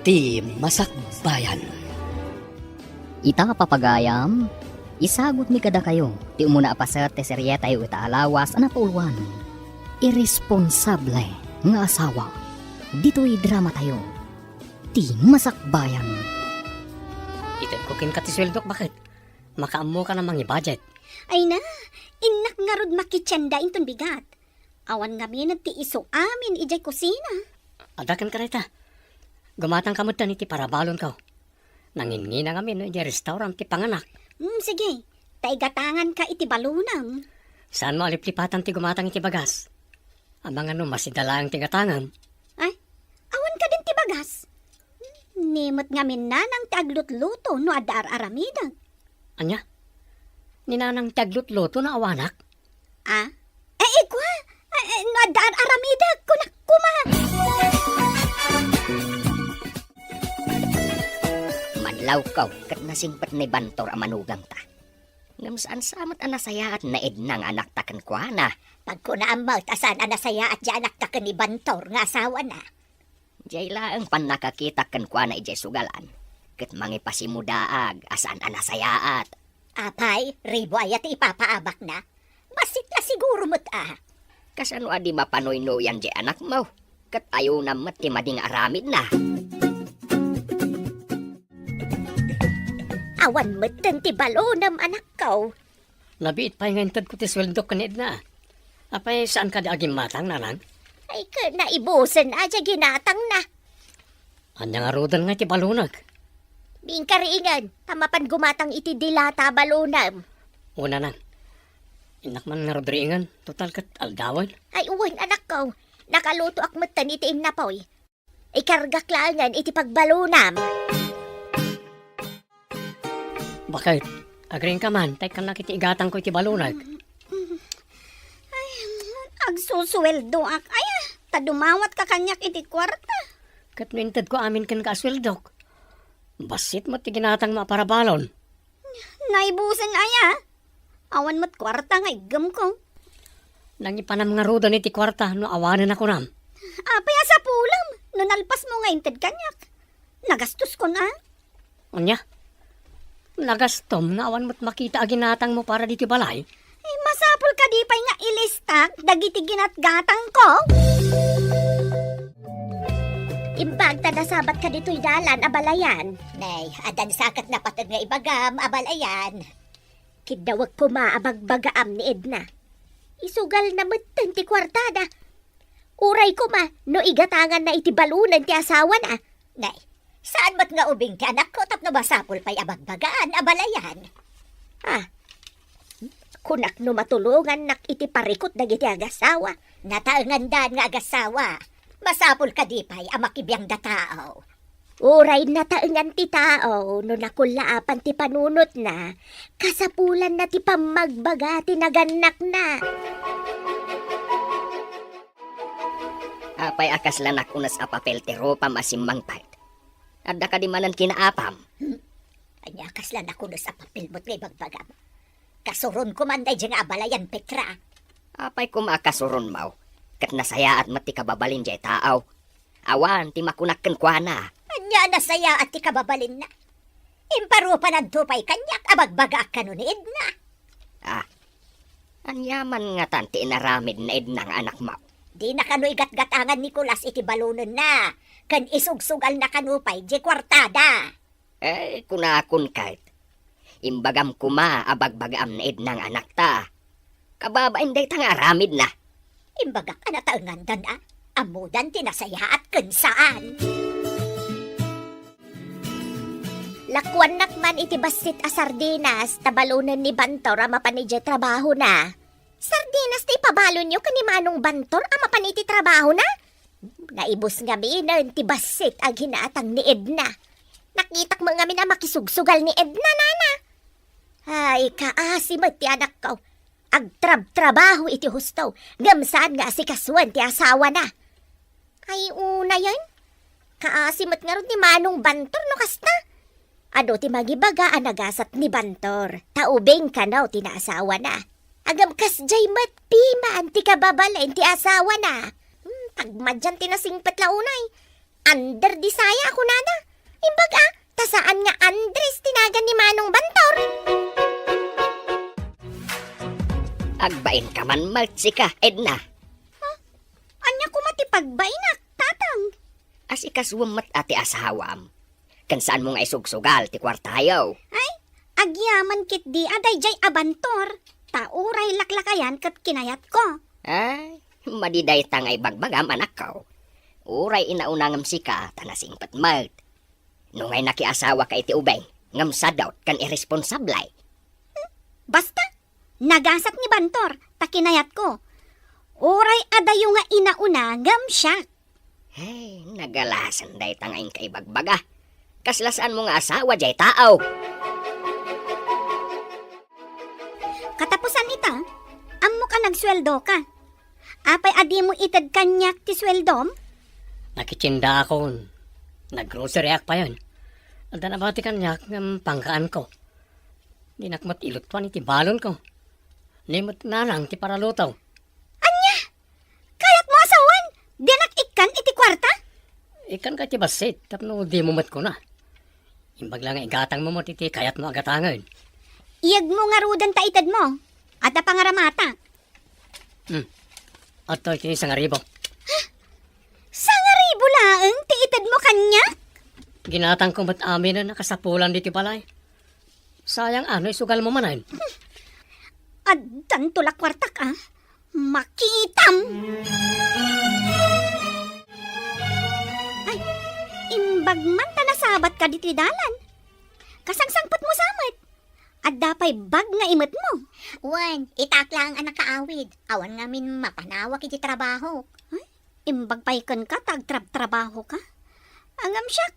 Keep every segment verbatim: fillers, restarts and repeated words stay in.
Ti Masakbayan. Ita, papagayam, isagutmi kadakayo ti umuna a paset ti serietayo ita a lawas a napauluan, Irresponsable nga Asawa. Ditoy dramatayo, Ti Masakbayan. Itedko kenka ti sueldok, baket. Makaammokan a mangi-budget. Ay na, innak ngarud makitienda inton bigat. Awan ngamin ti isu amin idiay kusina. Adda kenka dayta. Gumatangka metten iti parabalonko. Nanginnginang amin no idiay restaurant ti panganak. Hmm, sige. Ta igatanganka iti balonam. Saanmo a liplipatan ti gumatang iti bagas? Amangan no masida laeng ti gatangam. Ay, awan kadin ti bagas? Ni met ngamin nanang ti aglutluto no adda ar-aramidek. Ania? Ni nanang ti aglutluto no awanak? Ah? Eh, ikua? Eh, eh, no adda ar-aramidek, kunak koma. Manlawkaw ket nasingpet ni Bantor a manugangta. Ngem saan sa met a nasayaat ni Edna nga anakta kenkuana. Pagkunaam met a saan a nasayaat ti anakta ken ni Bantor nga asawana. Diay laeng pannakakitak kenkuana idiay sugalan, ket mangipasimudaag a saan a nasayaat. Apay, ribo aya ti ipapaabakna? Bassit la siguro met a. Kasano a di mapanuynuyan diay anakmo? Ket ayonam met ti madi nga aramidna. Awan metten ti balonam, anakko. Nabiit pay nga intedko ti sueldok ken ni Edna. Apay, saan kadi a gimmatang, nanang? Ay, ket naibusen a diay ginatangna. Ania ngaruden nga iti balonek? Biingka riingen, ta mapan gumatang iti dilata a balonem. O, nanang. Innak man ngarud riingen, total ket aldawen. Ay, wen, anakko. Nakalutoak metten iti innapoy. Ikargak laengen iti pagbalonam. Baket, agriingka man, ta ikkannak iti igatangko iti balonek. Ay, agsusueldoak aya, ta dumawatka kaniak iti kuarta. Ket no intedko amin kenka a sueldok, bassit met ti ginatangmo a parabalon. Naibusen aya? Awan met kuarta nga iggemko. Nangipanam ngaruden iti kuarta no awanen a kunam. Apay a sapulem no nalpasmo nga inted kaniak? Nagastoskon a. Ania? Nagastom nga awan met makita a ginatangmo para ditoy balay? Eh, masapul kadi pay nga ilistak dagiti ginatgatangko? Imbag ta nasabatka ditoy dalan a balayan. Nay, adda sa ket napateg nga ibagam a balayan. Kiddawek koma a bagbagaam ni Edna. Isugalna metten ti kuartada. Uray koma no igatanganna iti balonen ti asawana. Nay, saan met nga ubing ti anakko tapno masapul pay a bagbagaan a balayan? Ah, kunak no matulongannak iti parikut dagiti agasawa. Nataengandan nga agasawa. Masapul kadi pay a makibiangda tao? Uray nataengan ti tao no nakullaapan ti panunotna, kasapulanna ti pammagbaga ti nagannakna. Apay a kasla nakunas a papel ti rupam a simmangpet? Adda kadi manen kinaapam? Hmm? Ania a kasla nakunas a papel met nga ibagbagam? Kasuronko man daydiay nga abalayan, Petra. Apay koma a kasuronmo? Ket nasayaat met ti kababalin diay tao. Awan ti makunak kenkuana. Ania a nasayaat ti kababalinna? Imparupananto pay kaniak a bagbagaak kano ni Edna. Ah, ania man ngatan ti inaramid ni Edna nga anakmo? Dina kano igatgatangan ni Nicolas iti balonenna, ken isugsugalna kano pay diay kuartada. Eh, kunakon ket, imbagam koma a bagbagaam ni Edna nga anakta. Kababain dayta nga aramidna. Imbagak a nataengandan a, ammodan ti nasayaat ken saan. Lakuannak man iti bassit a sardinas ta balonen ni Bantor a mapan idiay trabahona. Sardinas ti ipabalonyo ken ni Manong Bantor a mapan iti trabahona? Naibus ngaminen ti bassit a ginatang ni Edna. Nakitak met ngamin a makisugsugal ni Edna, nana. Ay, kaasi met ti anakko. Agtrabtrabaho iti husto, ngem saan nga asikasuen ti asawana. Ay, unayen? Kaasi met ngarud ni Manong Bantor no kasta. Adu ti mangibaga a nagasat ni Bantor, ta ubing kano ti naasawana. Ngem kasdiay met piman ti kababalin ti asawana. Hmm, tagmadian ti nasingpet la unay. Under Desaya a kunada. Imbag a, ta saan nga Andres ti nagan ni Manong Bantor. Agbainka man met sika, Edna. Huh? Ania koma ti pagbainak, Tatang? Asikasuem met a ti asawam. Ken saanmo nga isugsugal ti kuartayo. Ay, agyaman ketdi a daydiay a Bantor, ta uray laklakayan ket kinayatko. Ay, madi dayta nga ibagbagam, anakko. Uray inauna ngem sika, ta nasingpet met. No ngay nakiasawaka iti ubing, ngem sadot ken irresponsable. Hmm, basta, nagasat ni Bantor, ta kinayatko. Uray adayo nga inauna, ngem siak. Ay, nagalasan dayta nga inka ibagbaga. Kasla saanmo nga asawa, jay tao. Katapusan ita, ammok a nagsueldoka. Apay a dimo ited kaniak ti sueldom? Nakitiendaakon. Naggroceryak payen. Adda nabati kaniak ngem panggaanko. Dinak met ilutuan iti balonko. Ni met nanang ti paraluto. Ania? Kayatmo a sawen? Dinak ikkan iti kuarta? Ikkanka iti bassit tapno dimo met kuna. Imbag la nga igatangmo met iti kayatmo a gatangen. Iyegmo ngaruden ta itedmo. Adda pangaramatak. Hmm. Adtoy ti sangaribu. Sangaribu laeng ti itedmo kaniak? Ginatangko met aminen a kasapulan ditoy balay. Sayang a no isugalmo manen. Addanto la kuartak a. Makitam! Ay, imbag man ta nasabatka ditoy dalan. Kasangsangpetmo sa met. Adda pay bag nga imetmo. Wen, itak laeng a nakaawid. Awan ngamin mapanawak iti trabahok. Ay, imbag pay kenka ta agtrabtrabahoka. Ngem siak,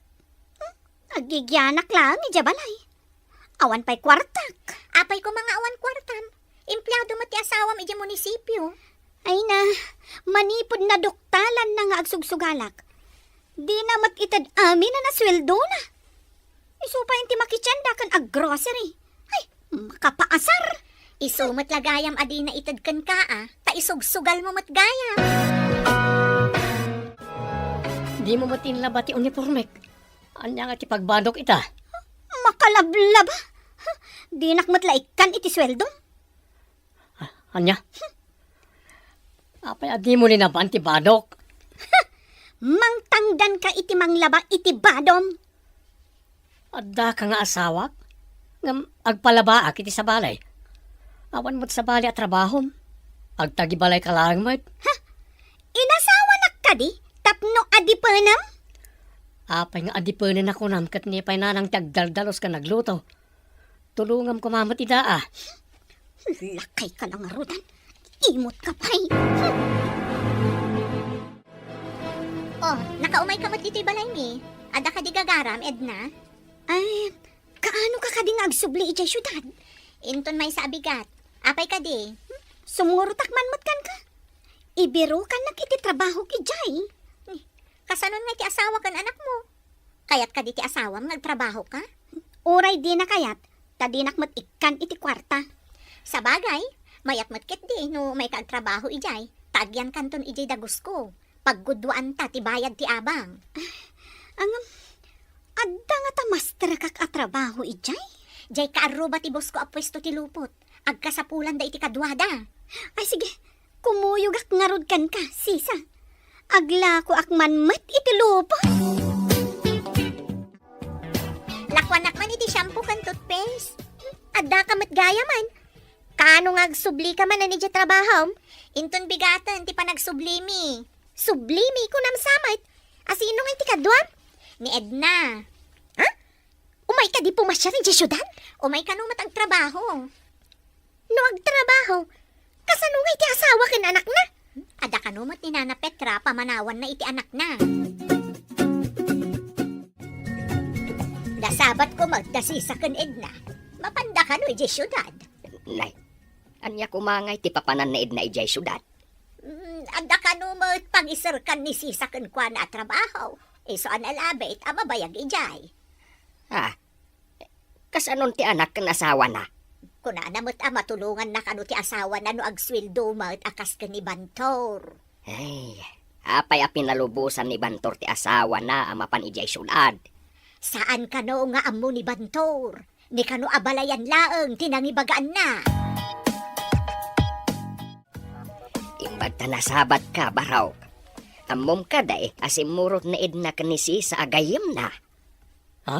hmm, agigianak laeng idiay balay. Awan pay kuartak. Apay koma nga awan kuartam? Empleado met ti asawam idiay munisipio. Ay na, manipud naduktalanna nga agsugsugalak. Dina met ited aminen a sueldona. Isu pay ti makitienda ken aggrocery. Ay, makapaasar! Isu met la gayam a dina ited kenka a, ta isugsugalmo met gayam. Dimo met inlaba ti unipormek. Ania nga ti pagbadok ita? Makalablaba? Dinak met la ikkan iti sueldom. Ah, ania? Apay a dimo linaban ti badok? Mangtangdanka iti manglaba iti badom. Addaka nga asawak? Ngem agpalabaak iti sabali. Awan met sabali a trabahom. Agtagibalayka laeng met. Ha? Inasawanak kadi tapno adipenem? Apay nga adipenen a kunam ket ni pay nanang ti agdaldalus ken agluto? Tulongam koma met ida a. Lakayka la ngaruden. Imotka pay. Oh, nakaumayka met ditoy balaymi. Adda kadi gagaram, Edna? Ay, kaanoka kadi nga agsubli idiay siudad? Inton maysa a bigat. Apay kadi? Sumurtak man met kenka. Ibirukannak iti trabahok idiay. Ni, kasano ngay ti asawa ken anakmo? Kayat kadi ti asawam nga agtrabahoka? Uray dina kayat, ta dinak met ikkan iti kuarta. Sabagay, mayat met ketdi no umayka agtrabaho idiay, ta agyankanton idiay dagusko. Pagguduanta ti bayad ti abang. Ngem, adda ngata masterkak a trabaho idiay? Diay kaarruba ti bosko a puesto ti lupot. Agkasapulanda iti kaduada. Ay, sige. Kumuyogak ngarud kenka, sisa. Aglakoak man met iti lupot. Lakuanak man iti shampoo ken toothpaste. Addaka met gayam. Kaano nga agsublika manen idiay trabahom? Inton bigaten ti panagsublimi. Sublimi, kunam sa met. Asino ngay ti kaduam? Ni Edna. Ha? Umayka di pumasiar idiay siudad? Umay kano met agtrabaho. No agtrabaho, kasano nga iti asawa ken anakna? Adda kano met ni Nana Petra pamanawanna iti anakna. Nasabat ko met da sisa ken Edna. Mapanda kano idiay siudad? Nay, ania koma ngay ti papanan ni Edna idiay siudad? Mm, adda kano met pangiserkan ni sisa kenkuana a trabaho. Isu a nalabit a mabayag idiay. Ah, kasanon ti anak ken asawana? Kunana met a matulonganna kano ti asawana no agsueldo met a kas ken ni Bantor. Ay, Apay a pinalubosan ni Bantor ti asawana a mapan idiay siudad? Saan kano nga ammo ni Bantor? Ni kano a balayan laeng ti nangibagaanna? Imbag ta nasabatka, Barok. Ammom kadi a simmurot ni Edna ken ni Sisa a gayyemna? Ha?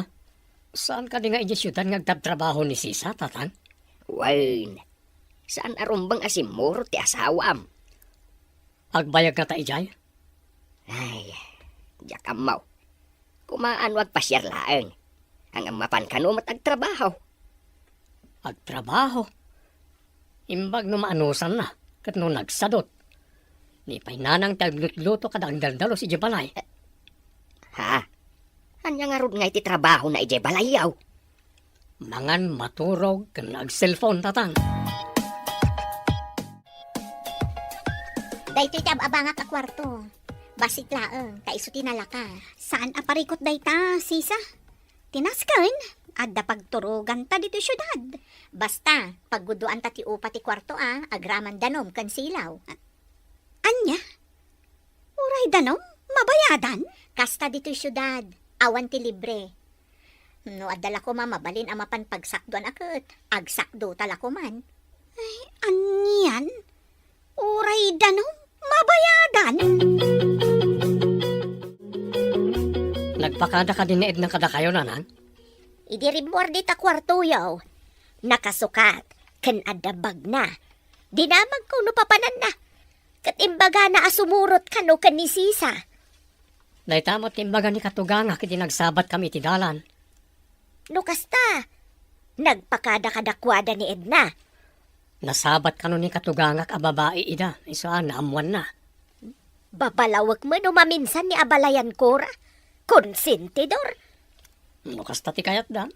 Saan kadi nga idiay siudad nga agtrabtrabaho ni Sisa, Tatang? Wen, saan a rumbeng a simmurot ti asawam. Agbayag ngata idiay? Ay, diak ammo. Kumaano agpasiar laeng. Ang mapan kano met agtrabaho. Agtrabaho? Imbag no maanusanna, ket no nagsadut. Ni pay nanang ti aglutluto kada agdaldalus idiay balay. Ha? Ania ngarud nga iti trabahona idiay balayyo? Mangan, maturog, ken agselpon, Tatang. Daytoy ti ab-abangak a kuarto. Bassit laeng, ta isu ti nalaka. Saan a parikut dayta, Sisa? Ti nasken, adda pagturoganta ditoy siudad. Basta, paggudoanta ti upa ti kuarto a, agraman danom ken silaw. A-, ania? Uray danom? Mabayadan? Kasta ditoy siudad, awan ti libre. No adda la koma mabalin a mapan pagsakduan a ket, agsakdota la koman. Ay, anian? Uray danom? Mabayadan? Nagpakada kadi ni Edna kadakayo, Nanang? Idi rimmuar dita kuartoyo, nakasukat, ken adda bagna. Dinamagko no papananna. Ket imbagana a sumurot kano ken ni Sisa. Dayta met ti imbaga ni katugangak idi nagsabatkami iti dalan. No kasta, nagpakada kadakuada ni Edna. Nasabat kano ni katugangak a babai ida, isu a naammoanna. Babalawek met no maminsan ni abalayan kora. Konsentidor. No kasta ti kayatda,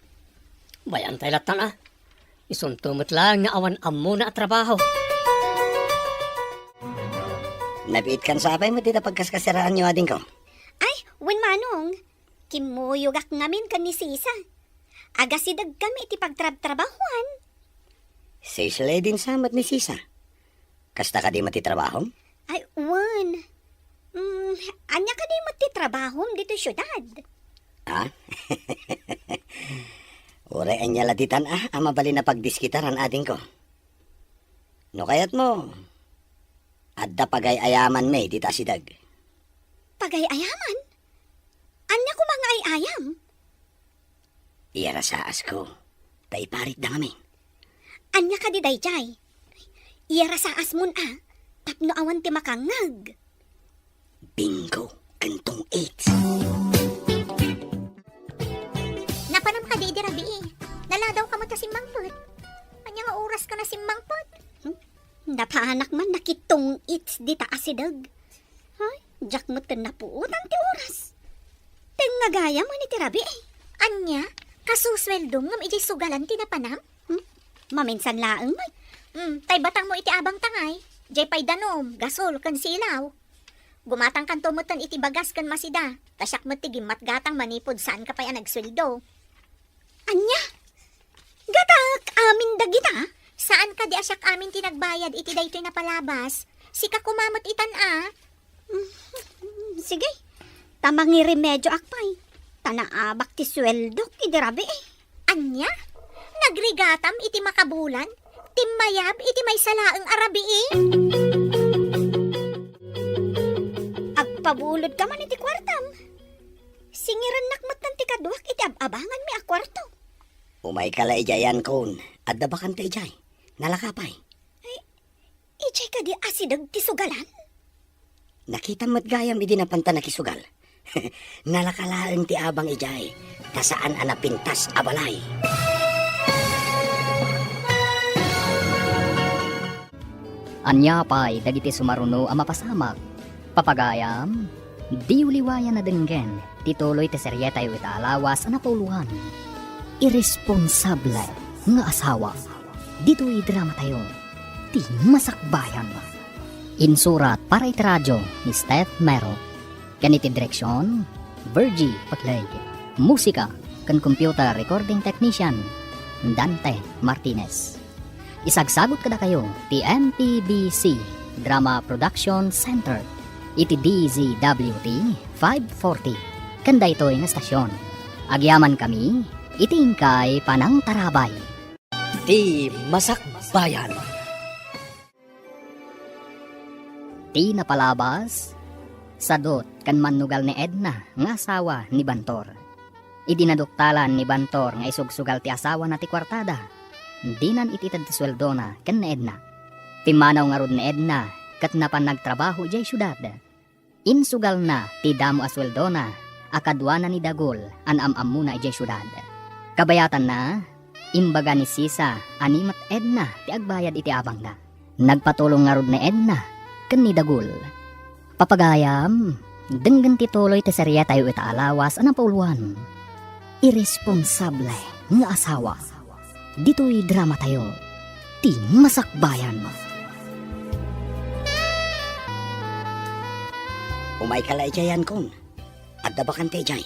bay-antay lattan a. Isunto met laeng nga awan ammona a trabaho. Nabiitkan sapay met dita pagkaskasiraanyo, adingko. Ay, wen manong. Kimmuyogak ngamin ken ni Sisa. Agasidegkami iti pagtrabtrabahoan. Sisle din sa met ni Sisa. Kasta kadi met ti trabahom? Ay, wen. Mm, ania kadi met ti trabahom ditoy siudad? Ah? Uray ania la ditan a, a mabalin a pagdiskitaran, adingko. No kayatmo, adda pagay-ayamanmi dita asideg. Pagay-ayaman? Ania koma nga ay-ayam? Iyarasaasko, ta iparitda ngamin. Ania kadi daydiay? Iyarasaasmon a, tapno awan ti makangngeg. Bingo ken tong-its. Napanam kadi idi rabii? Naladawka met a simmangpet. Ania nga oraska a simmangpet? Hmm? Napanak man nakitong-its dita asideg. Ay, diak met ken napuotan ti oras. Tengnga gayam iti rabii. Ania? Kasusueldom ngem idiay sugalan ti napanam? Hmm? Maminsan laeng met. Hmm, tay batangmo iti abang tangay. Diay pay danom, gasol, ken silaw. Gumatangkanto metten iti bagas ken masida. Ta siak met ti gimmatgatang manipud saanka pay a nagsueldo. Ania? Gatak amin dagita? Saan kadi a siak amin ti nagbayad iti daytoy napalabas? Sika koma met itan a. Mm, sige. Ta mangirimedioak pay. Ta naabak ti sueldok idi rabii. Ania? Nagrigatam iti makabulan? Timmayab iti maysa laeng a rabii? Agpabulodka man iti kuartam. Singirennak metten ti kaduak iti ab-abanganmi a kuarto. Umayka la idiay, Ankon. Adda bakante idiay. Nalaka pay. Ay, idiay kadi asideg ti sugalan? Nakitam met gayam idi napanta nakisugal. Nalaka laeng ti abang idiay, ta saan a napintas a balay. Ania pay dagiti sumaruno a mapasamak? Papagayam, diyo liwayan a denggen ti tuloy ti serietayo ita a lawas a napauloan, Iresponsable nga Asawa. Ditoy dramatayo, ti masakbayan. Insurat para iti radio ni Steph Mero. Ken iti direksion, Virgie Pacleg. Musika ken computer recording technician, Dante Martinez. Isagsagut kadakayo ti M P B C Drama Production Center. Iti D Z W T five forty, ken daytoy nga stasyon, agyamankami iti inkay panangtarabay. Ti Masakbayan. Ti napalabas, sadut ken mannugal ni Edna nga asawa ni Bantor. Idi naduktalan ni Bantor nga isugsugal ti asawana ti kuartada, dinan it-ited ti sueldona ken ni Edna. Pimmanaw ngarud ni Edna ket napan nagtrabaho idiay siudad. Insugalna ti damo a sueldona a kaduana ni Dagul a naam-ammona idiay siudad. Kabayatanna, imbaga ni Sisa a ni met Edna ti agbayad iti abangna. Nagpatulong ngarud ni Edna ken ni Dagul. Papagayam, denggen ti tuloy ti serietayo ita a lawas a napauluan. Irresponsable nga asawa. Ditoy dramatayo, ti Masakbayan. Umayka la idiay, Yankon. Adda bakante idiay.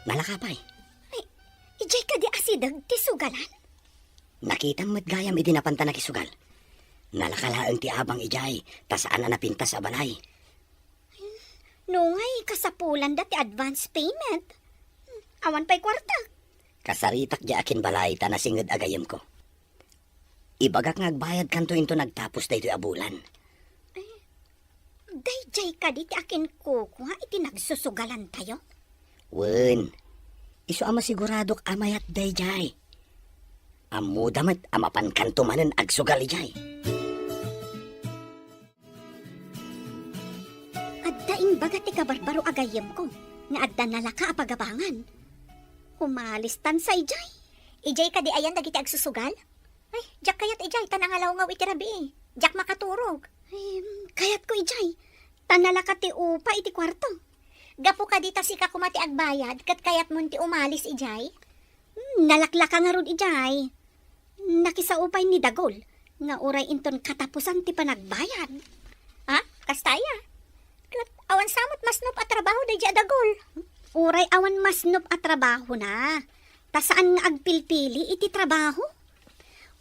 Nalaka pay. Ay, idiay kadi asideg ti sugalan? Nakitam met gayam idi napanta nakisugal. Nalaka laeng ti abang idiay, ta saan a napintas a balay. Nungay, kasapulanda ti advance payment. Hmm, awan pay kuarta. Kasaritak diay akinbalay ta nasinged a gayyemko. Ibagak nga agbayadkanto inton agtapos daytoy a bulan. Daydiay kadi ti akinkukua iti nagsusugalantayo? Wen, isu a masiguradok a mayat daydiay. Ammoda met a mapankanto manen agsugal idiay. Adda imbaga ti kabarbaro a gayyemko nga adda nalaka a pagabangan. Umalistan sa idiay. Idiay kadi ayan dagiti agsusugal? Ay, diak kayat idiay, ta nangalawngaw iti rabii. Diak makaturog. Ay, kayatko idiay, ta nalaka ti upa iti kuarto. Gapu kadi ta sika koma ti agbayad, ket kayatmon ti umalis idiay? Hmm, nalaklaka ngarud idiay. Nakisao pay ni Dagul nga uray inton katapusan ti panagbayad. Ha? Kasta aya? Ket awan sa met masnop a trabaho daydiay a Dagul. Uray awan masnop a trabahona, ta saan nga agpilpili iti trabaho.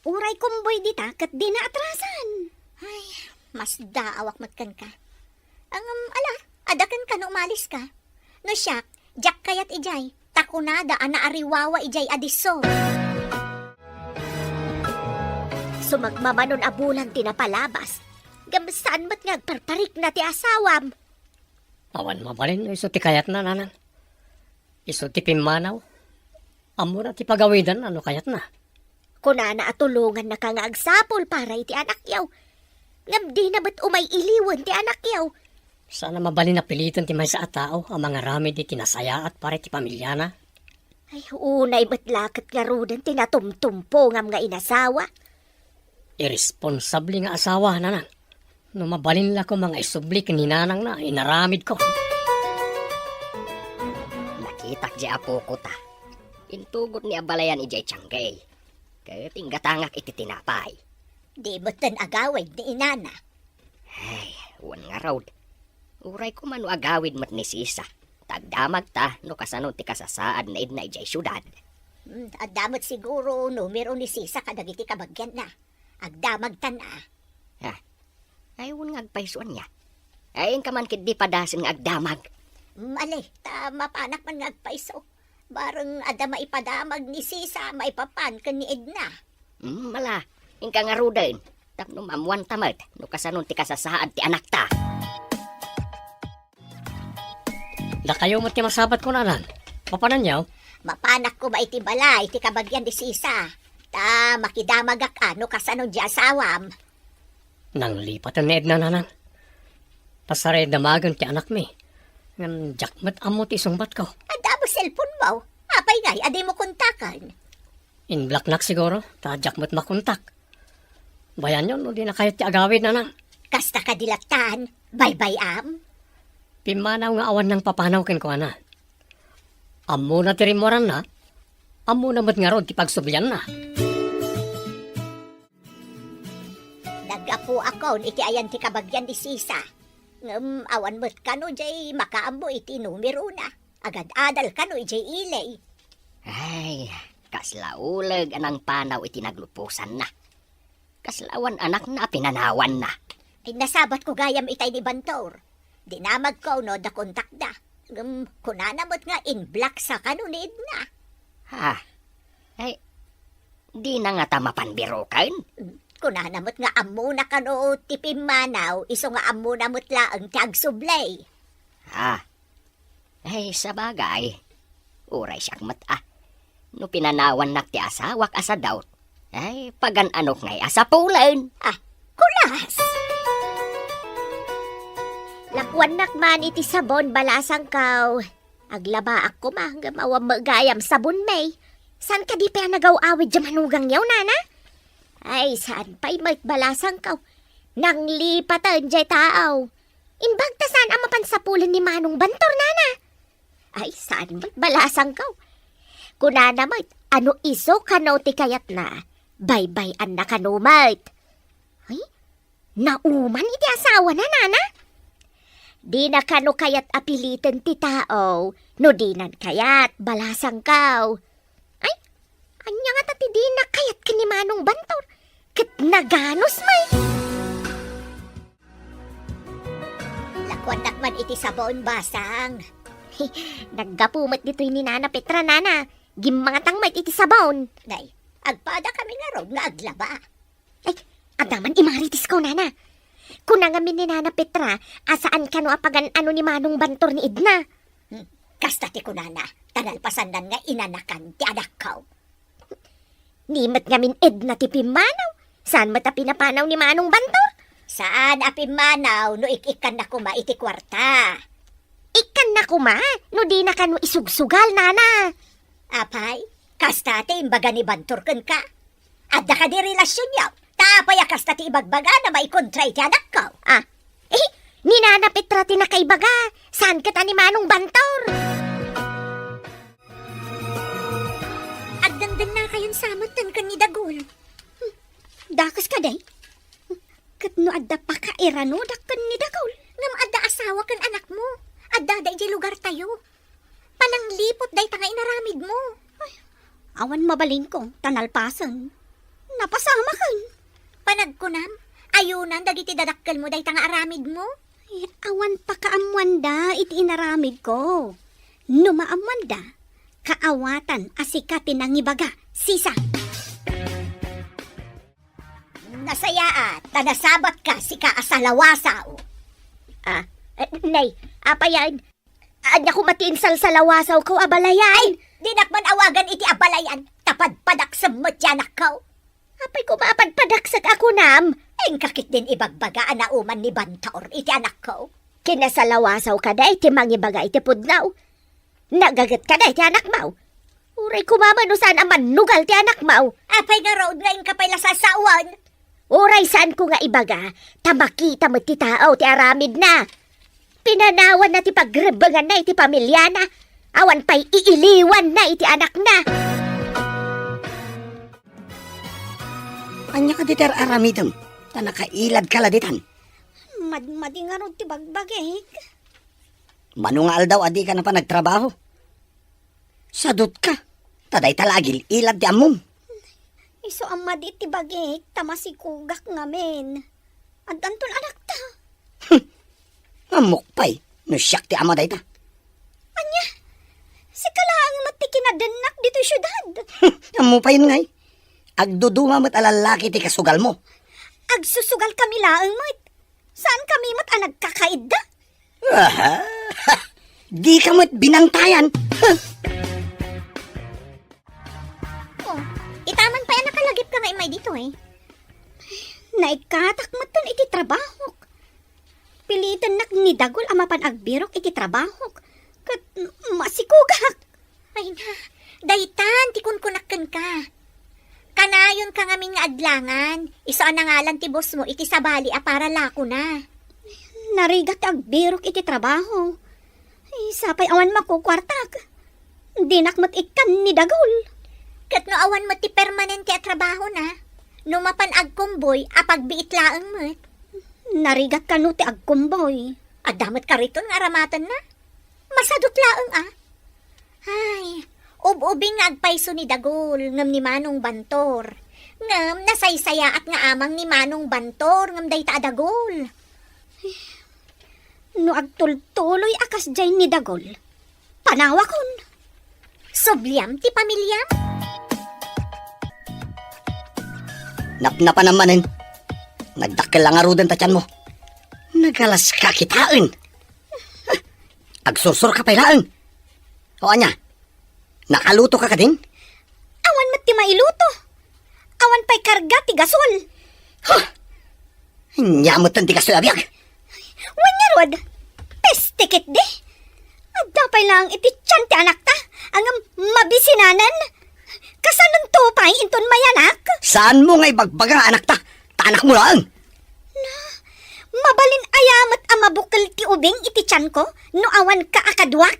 Uray kumboy dita ket dina atrasan. Ay, masdaawak met kenka. Ngem, ala, adda kenka no umaliska. No siak, diak kayat idiay, ta kunada a naariwawa idiay a disso. Sumagmamanon a bulan ti napalabas, ngem saan met nga agparparikna ti asawam. Awan mabalin no isu ti kayatna, nanang. Isu ti pimmanaw. Ammona ti pagawidanna no kayatna. Kunana a tulongannaka nga agsapul para iti anakyo. Ngem dina met umay-iliwen ti anakyo. Saan a mabalin a piliten ti maysa a tao a mangaramid iti nasayaat para iti pamiliana. Ay, unay met la ket ngaruden ti natumtumpongam nga inasawa. Irresponsable nga asawa, nanang. No mabalin la koma nga isubli ken ni nanangna, inaramidko. Nakitak diay apoko ta. Intugotni a balayan idiay tiangge. Ket inggatangak iti tinapay. Di metten agawid ni inana. Ay, wen ngarud. Uray koma no agawid met ni Sisa. Ta agdamagta no kasano ti kasasaad ni Edna idiay siudad. Hmm, adda met siguro numero ni Sisa kadagiti kabagianna. Agdamagtan a. Ha? Ay, wen nga agpayso ania. Ay, inka man ketdi padasen nga agdamag. Mali, ta mapanak man nga agpayso. Bareng adda maipadamag ni Sisa maipapan ken ni Edna. Hmm, mala, inka ngaruden. Tapno maammuanta met no kasano ti kasasaad ti anakta. Dakayo met ti masabat ko, nanang. Mapananyo? Mapanak koma iti balay ti kabagian ni Sisa. Ta makidamagak a no kasano diay asawam. Nanglipaten ni Edna, nanang. Pasaray damagen ti anakmi. Ngem diak met ammo ti isungbatko. Adda mo cellphone mo? Apay ngay a dimo kontaken? In-blocknak siguro, ta diak met makontak. Bayanyo no dina kayat ti agawid, nanang. Kasta kadi lattan, baybay-am? Pimmanaw nga awan nangpapanaw kenkuana. Ammona ti rimmuaranna, ammona met ngarud ti pagsublianna. Naggapuakon iti ayan ti kabagian ni Sisa. Ngem awan met kano diay makaammo iti numerona. Agad-adal kano idiay ili. Ay, kasla uleg a nangpanaw iti nagluposanna. Kasla awan anakna a pinanawanna. Ay, nasabatko gayam itay ni Bantor. Dinamagko no adda kontakda. Ngem kunana met nga in-block sa kano ni Edna. Ha? Ay, dina ngata mapan biroken? Kunana met nga ammona kano ti pimmanaw, isu nga ammona met laeng ti agsubli. Ah. Ay, sabagay. Uray siak met, ah. No pinanawannak ti asawak a sadaut, ay, pagan-anok ngay a sapulen. Ah, kulas! Lakuannak man iti sabon, balasangko. Aglabaak koma, ngem awan met gayam sabon, May. Saan kadi pay a nagaw-awid diay manugangyo, nana? Ay, saan pay met, balasangko. Nanglipaten diay tao. Imbag ta saan a mapan sapulen ni Manong Bantor, nana? Ay, saan met, balasangko. Kunana met, no isu kano ti kayatna, baybay-anna kano met. Ay, nauman iti asawana, nana? Dina kano kayat a piliten ti tao no dinan kayat, balasangko. Ay, ania ngata ti dina kayat ken ni Manong Bantor? Ket naganus met. Lakuannak man iti sabon, basang. Naggapu met ditoy ni Nana Petra, nana. Gimmangatang met iti sabon. Nay, agpada kami ngarud nga aglaba. Ay, adda man imarites ko, nana. Kuna ngamin ni Nana Petra a saan kano a pagan-ano ni Manong Bantor ni Edna. Hmm, kasta ti kunana, ta nalpasannan nga inanakan ti anakko. Ni met ngamin Edna ti pimmanaw, saan met a pinapanaw ni Manong Bantor? Saan a pimmanaw no ik-ikkanna koma iti kuarta. Ikkanna koma no dina kano isugsugal, nana. Apay, kasta ti imbaga ni Bantor kenka? Adda kadi relasionyo? Ta apay a kasta ti ibagbagana maikontra iti anakko? Ah, eh, ni Nana Petra ti nakaibaga, saan ket a ni Manong Bantor? Agdengdennakayon sa metten ken ni Dagul. Hmm, dakes kadi? Hmm, ket no adda pakairanodak ken ni Dagul? Ngem adda asawa ken anakmo. Addada idiay lugartayo. Panangliput dayta nga inaramidmo. Ay, awan mabalinko, ta nalpasen. Napasamaken. Panagkunam, ayunan dagiti dadakkelmo dayta nga aramidmo? Ay, awan pakaammoanda iti inaramidko. No maammoanda, kaawatan a sika ti nangibaga, sisa. Nasayaat, ta nasabatka, sika a salawasaw. Ah, eh, nay, apayan, ania koma ti insalsalawasawko a balayan? Ay, dinak man awagan iti abalayan, ta padpadaksem met ti anakko. Apay koma a padpadaksek a kunam? Inka ketdin ibagbaga a nauman ni Bantor iti anakko. Kinasalawasawka dayta mangibaga iti pudno. Nagagetka dayta anakmo. Uray koma no saan a mannugal ti anakmo. Apay ngarud nga inka pay la sasawen? Uray saanko nga ibaga, ta makita met ti tao ti aramidna. Pinanawanna ti pagrebbenganna iti pamiliana, awan pay iiliwanna iti anakna. Ania kadi ti ar-aramidem? Ta nakailadka la ditan. Madmadi ngarud ti bagbagik. Mano nga aldaw a dika napan agtrabaho? Sadutka, ta dayta la agil-ilad ti ammom. Isu a madi ti bagik, ta masikugak ngamin. Addanton anakta. Ammok pay, no siak ti ama dayta. Ania? Sika laeng met ti kinadennak ditoy siudad. Ammo pay ngay. Agduduma met a lallaki ti kasugalmo. Agsusugal kami laeng met. Saan kami met a nagkakaidda? Aha! Dika met binantayan. Oh, itaman pay a nakalagipka nga immay ditoy. Naikkatak metten iti trabahok. Pilitennak ni Dagul a mapan agbirok iti trabahok. Ket masikugak. Ay na, daytan ti kunkunak kenka. Kanayonka ngamin nga adlangan, isu a nangalan ti bossmo iti sabali a para lakona. Narigat ti agbirok iti trabaho. Ay, sapay awan makukuartak. Dinak met ikkan ni Dagul. Ket no awan met ti permanente a trabahona, no mapan agkumboy a pagbiit laeng met. Narigat kano ti agkumboy. Adda met kariton nga aramatenna? Masadut laeng a. Ay, ub-ubing nga agpayso ni Dagul ngem ni Manong Bantor. Ngem nasaysayaat nga amang ni Manong Bantor ngem dayta a Dagul. No agtultuloy a kasdiay ni Dagol, panawakon. Subliam ti pamiliam? Napnapanam manen. Nagdakkel la ngaruden ta tianmo. Nagalas ka kitaen. Agsursur ka pay laeng. O ania? Nakaluto ka kadin? Awan met ti mailuto. Awan pay karga ti gasol. Huh! Ania met ti gastoy a biag? Wen ngarud, peste ketdi. Adda pay laeng iti tian ti anakta, ngem mabisinanen. Kasanonto pay inton mayanak? Saanmo nga ibagbaga nga anakta, ta anakmo laeng. Na, mabalin aya met a mabukel ti ubing iti tianko no awan ka a kaduak?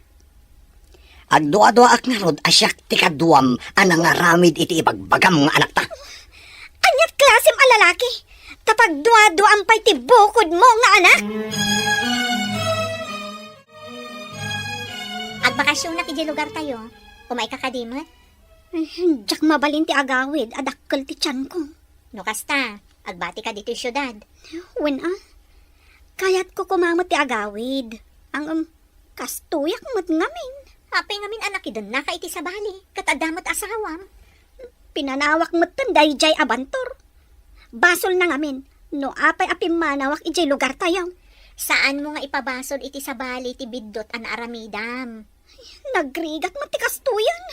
Agduaduaak ngarud a siak ti kaduam a nangaramid iti ibagbagam nga anakta. Aniat klasem a lalaki? Ta pagduaduaam pay ti bukodmo nga anak? Agbakasionak idiay lugartayo. Umayka kadi met? Eh, diak mabalin ti agawid a dakkel ti tianko. No kasta, agbatika ditoy siudad. Wen a, kayatko koma met ti agawid. Ngem, kastoyak met ngamin. Apay ngamin a nakidennaka iti sabali, ket adda met asawam? Pinanawak metten daydiay a bantor. Basolna ngamin, no apay a pimmanawak idiay lugartayo. Saanmo nga ipabasol iti sabali ti biddut a naaramidam. Nagrigat met ti kastoyen.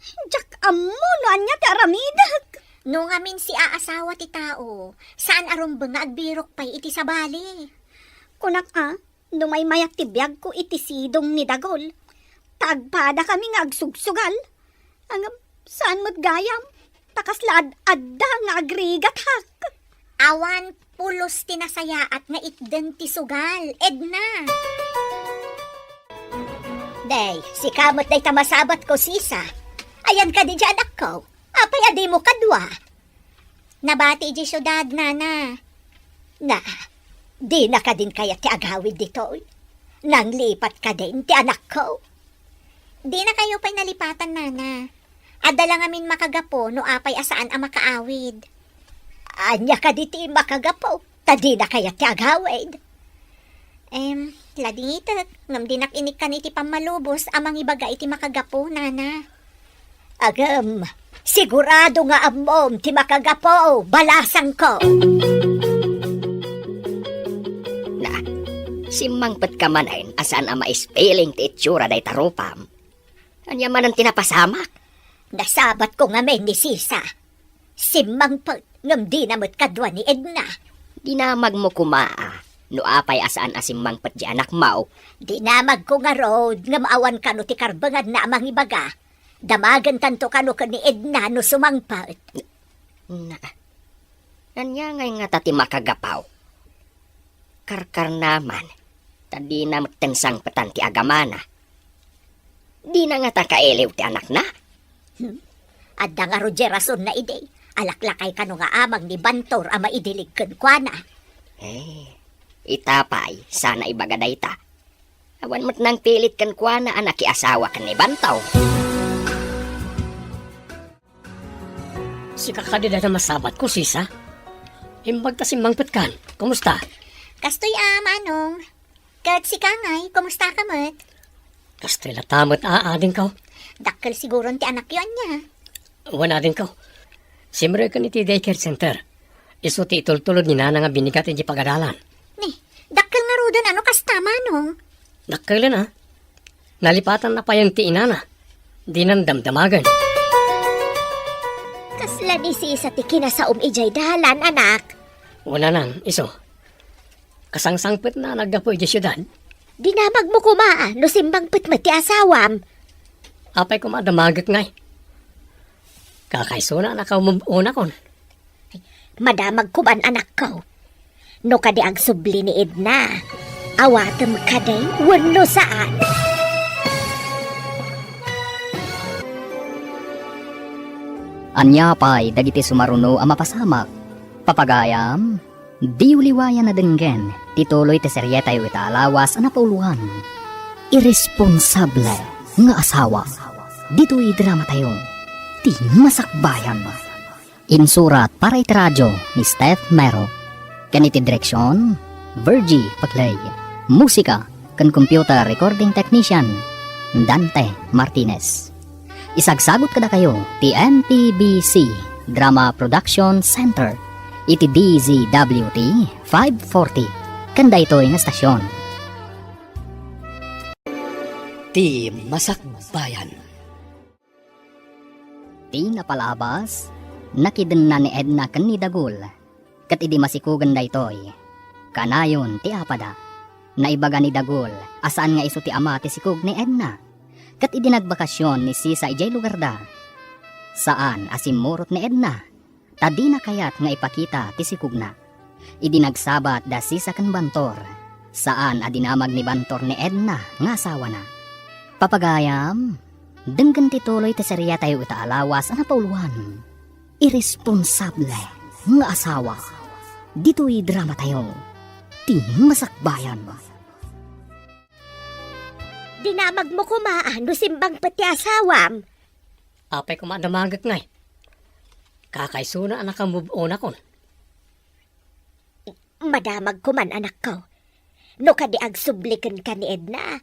Diak ammo no ania ti aramidek. No ngamin siaasawa ti tao, saan a rumbeng nga agbirok pay iti sabali. Kunak a, no maymayat ti biagko iti sidong ni Dagol, ta agpadakami nga agsugsugal. Ngem, saan met gayam, ta kasla ad-adda nga agrigatak. Awan pulos ti nasayaat nga itden ti sugal, Edna. Day, sika met dayta masabatko, sisa. Ayan kadi diay anakko. Apay a dimo kadua? Nabati idiay siudad, nana. Na, dina kadin kayat ti agawid ditoy? Nanglipat kadin ti anakko? Dinakayo pay nalipatan, nana. Adda la ngamin makagapu no apay a saan a makaawid. Ania kadi ti makagapu? Ta dina kayat ti agawid. Em, laditek, ngem dinak inikkan iti pammalubos a mangibaga iti makagapu, nana. Agem, sigurado nga ammom ti makagapu, balasangko. Na, simmangpetka manen a saan a maispiling ti itsura dayta rupam. Ania manen ti napasamak? Nasabatko ngamin ni sisa. Simmangpet, ngem dina met kadua ni Edna. Dinamagmo koma a, no apay a saan a simmangpet diay anakmo. Dinamagko ngarud, ngem awan kano ti karbenganna a mangibaga. Damagentanto kano ken ni Edna no sumangpet. Na, ania ngay ngata ti makagapu? Karkarnaman, ta dina metten sangpetan ti agamana. Dina ngata kailiw ti anakna? Hmm. Adda ngarud diay rasonna idi. Alaklakay kano nga amang ni Bantor a maidilig kenkuana. Eh, ita pay, saan a ibaga dayta. Awan met nangpilit kenkuana a nakiasawa ken ni Bantor. Sika kadi dayta masabatko, sisa? Imbag ta simmangpetkan. Kumusta? Kastoy a, Manong. Ket sika ngay, kumusta ka met? Kastoy latta met a, adingko. Dakkel siguron ti anakyo, ania? Wen, adingko. Simreken iti daycare center. Isu ti itultulod ni nana nga binigat idiay pagadalan. Ni, dakkel ngaruden a no kasta, Manong. Dakkelen a. Nalipatanna pay ti inana. Dinan damdamagen. Kasla ni sisa ti kinasaom idiay dalan, anak? Wen, nanang, isu. Kasangsangpetna a naggapu idiay siudad. Dinamagmo koma a no simmangpet met ti asawam. Apay koma a damagek ngay? Kakaisuna a nakaumub-unakon. Madamag koman, anakko. No kadi agsubli ni Edna, awatem kadi wenno saan. Ania pay dagiti sumaruno a mapasamak? Papagayam, diyo liwayan a denggen ti tuloy ti serietayo ita a lawas a napauluan, Irresponsable nga Asawa. Ditoy dramatayo, ti masakbayan. Insurat para iti radio ni Steph Mero. Ken iti direksion, Virgie Pagley. Musika ken computer recording technician, Dante Martinez. Isagsagut kadakayo ti M P B C Drama Production Center iti D Z W T five forty ken daytoy nga estasion. Ti Masakbayan. Ti napalabas, nakidenna ni Edna ken ni Dagul. Ket idi masikugen daytoy, kanayon ti apada. Naibaga ni Dagul a saan nga isu ti ama ti sikog ni Edna. Ket idi nagbakasyon ni Sisa idiay lugarda, saan a simmurot ni Edna, ta dina kayat nga ipakita ti sikogna. Idi nagsabat da Sisa ken Bantor, saan a dinamag ni Bantor ni Edna nga asawana. Papagayam, denggen ti tuloy ti seriatayo ita a lawas a napauluan. Irresponsable nga asawa. Ditoy dramatayo, ti masakbayan. Dinamagmo koma a no simbang pet ti asawam. Apay koma a damagek ngay? Kakaisuna a naka-move on akon. Madamag koman, anakko. No kadi agsubli kenka ni Edna,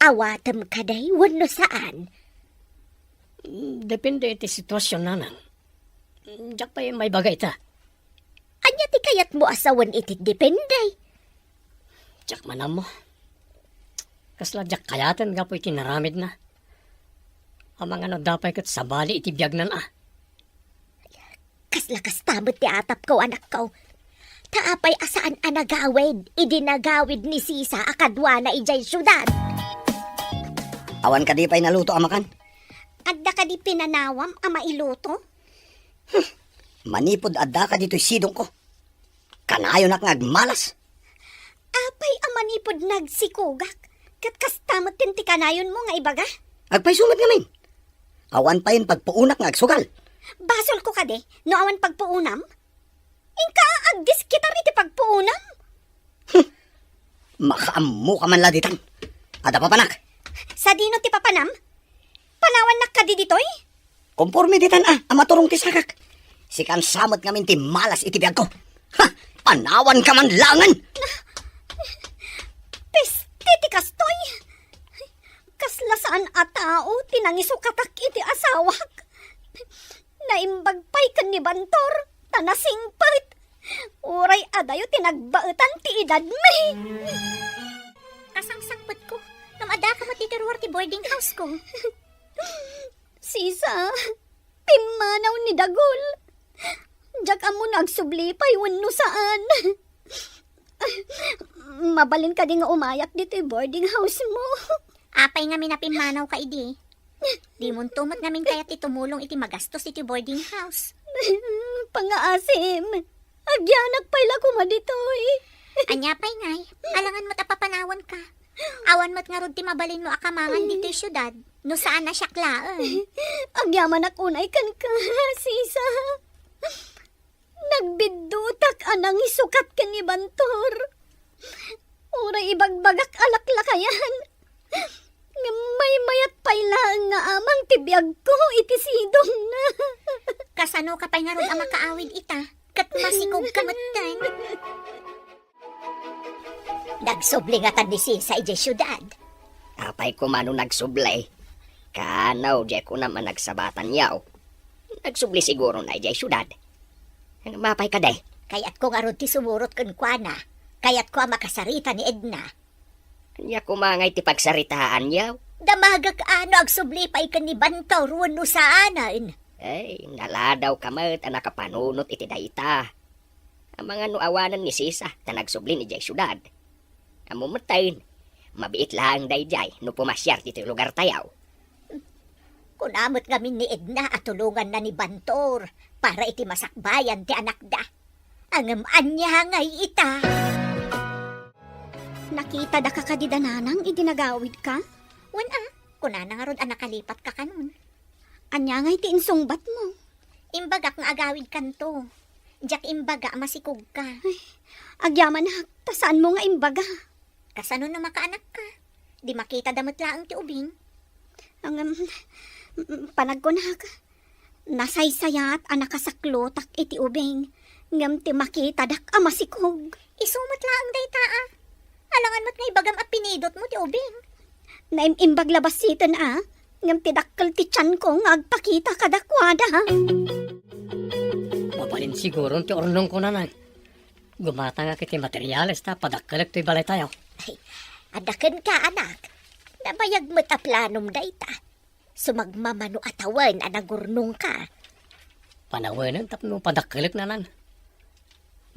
awatem kadi wenno saan? Depende iti sitwasyon, nanang. Diak pay maibaga ita. Ania ti kayatmo a sawen iti depende? Diak man ammo. Kasla diak kayaten gapu iti naramidna. Amangan no adda pay ket sabali iti biagnan a. Kasla kasta met ti atapko, anakko. Ta apay a saan a nagawid idi nagawid ni Sisa a kaduana idiay siudad? Awan kadi pay naluto a makan? Adda kadi pinanawam a mailuto? Hmm. Manipud adda kadi toy sidongko, kanayonak nga agmalas. Apay a manipud nagsikogak, ket kasta met ti kanayonmo nga ibaga? Agpayso met ngamin. Awan payen pagpuonak nga agsugal. Basolko kadi no awan pagpuonam? Inka agdiskitar iti pagpuonam? Hmm. Makaammoka man la ditan. Adda papanak? Sadino ti papanam? Panawannak kadi ditoy? Komporme ditan a, a maturong ti sakak. Sikan sa met ngamin ti malas iti biagko. Ha! Panawanka man laengen! Peste ti kastoy! Kasla saan a tao ti nangisukatak iti asawak. Naimbag pay ken ni Bantor, ta nasingpet. Uray adayo ti nagbaetan ti edadmi. Kasangsangpetko, ngem addaka met ditoy ruar ti boarding house-ko. Sisa, pimmanaw ni Dagul. Diak ammo no agsubli pay wenno saan. Mabalin kadi nga umayak ditoy boarding house-mo? Apay ngamin a pimmanawka idi? Dimonto met ngamin kayat ti tumulong iti magastos iti boarding house. Pangaasim, agyanak pay la koma ditoy. Ania pay ngay? Alangan met a papanawanka. Awan met ngarud ti mabalinmo a kamangan ditoy siudad, no saan a siak laeng. Agyamanak unay kenka, Sisa. Nagbiddutak a nangisukat ken ni Bantor. Uray ibagbagak a laklakayan, ngem maymayat pay laeng nga amang ti biagko iti sidongna. Kasanoka pay ngarud a makaawid ita, ket masikogka metten? Nagsubli ngatan ni Sisa idiay siudad? Apay koma no nagsubli? Kano, diay kunam a nagsabatan, yaw. Nagsubli sigurona idiay siudad. Ngem apay kadi? Kayatko ngarud ti sumurot kenkuana. Kayatko a makasarita ni Edna. Ania koma ngay ti pagsaritaan, yaw? Damagek a no agsubli pay ken ni Bantor wenno saanen. Ay, naladawka met a nakapanunot iti dayta. Amangan no awanen ni Sisa ta nagsubli idiay siudad. Ammom metten, mabiit laeng daydiay no pumasiar ditoy lugartayo. Kuna met ngamin ni Edna a tulonganna ni Bantor para iti masakbayan ti anakda. Ngem ania ngay ita? Nakitadaka kadi da nanang idi nagawidka? Wen a, kunana ngarud a nakalipatka kanon. Ania ngay ti insungbatmo? Imbagak nga agawidkanto. Diak imbaga a masikogka. Ay, agyamanak, ta saanmo nga imbaga. Kasano no makaanakka? Di makitada met laeng ti ubing. Ngem, panagkunak, nasaysayat a nakasaklotak iti ubing, ngem ti makitadak a masikog. Isu met laeng dayta a. Alangan met nga ibagam a pinidotmo ti ubing. Naim-imbag la basiten a, ngem ti dakkel ti tianko nga agpakita kadakuada. Mabalin siguron ti urnongko, Nanang. Gumatangak iti materiales ta padakkelek toy balaytayo. Ay, adda kenka, anak. Nabayag met a planom dayta. Sumagmamano a tawen a nagurnongka. Panawenem tapno padakkelek, Nanang.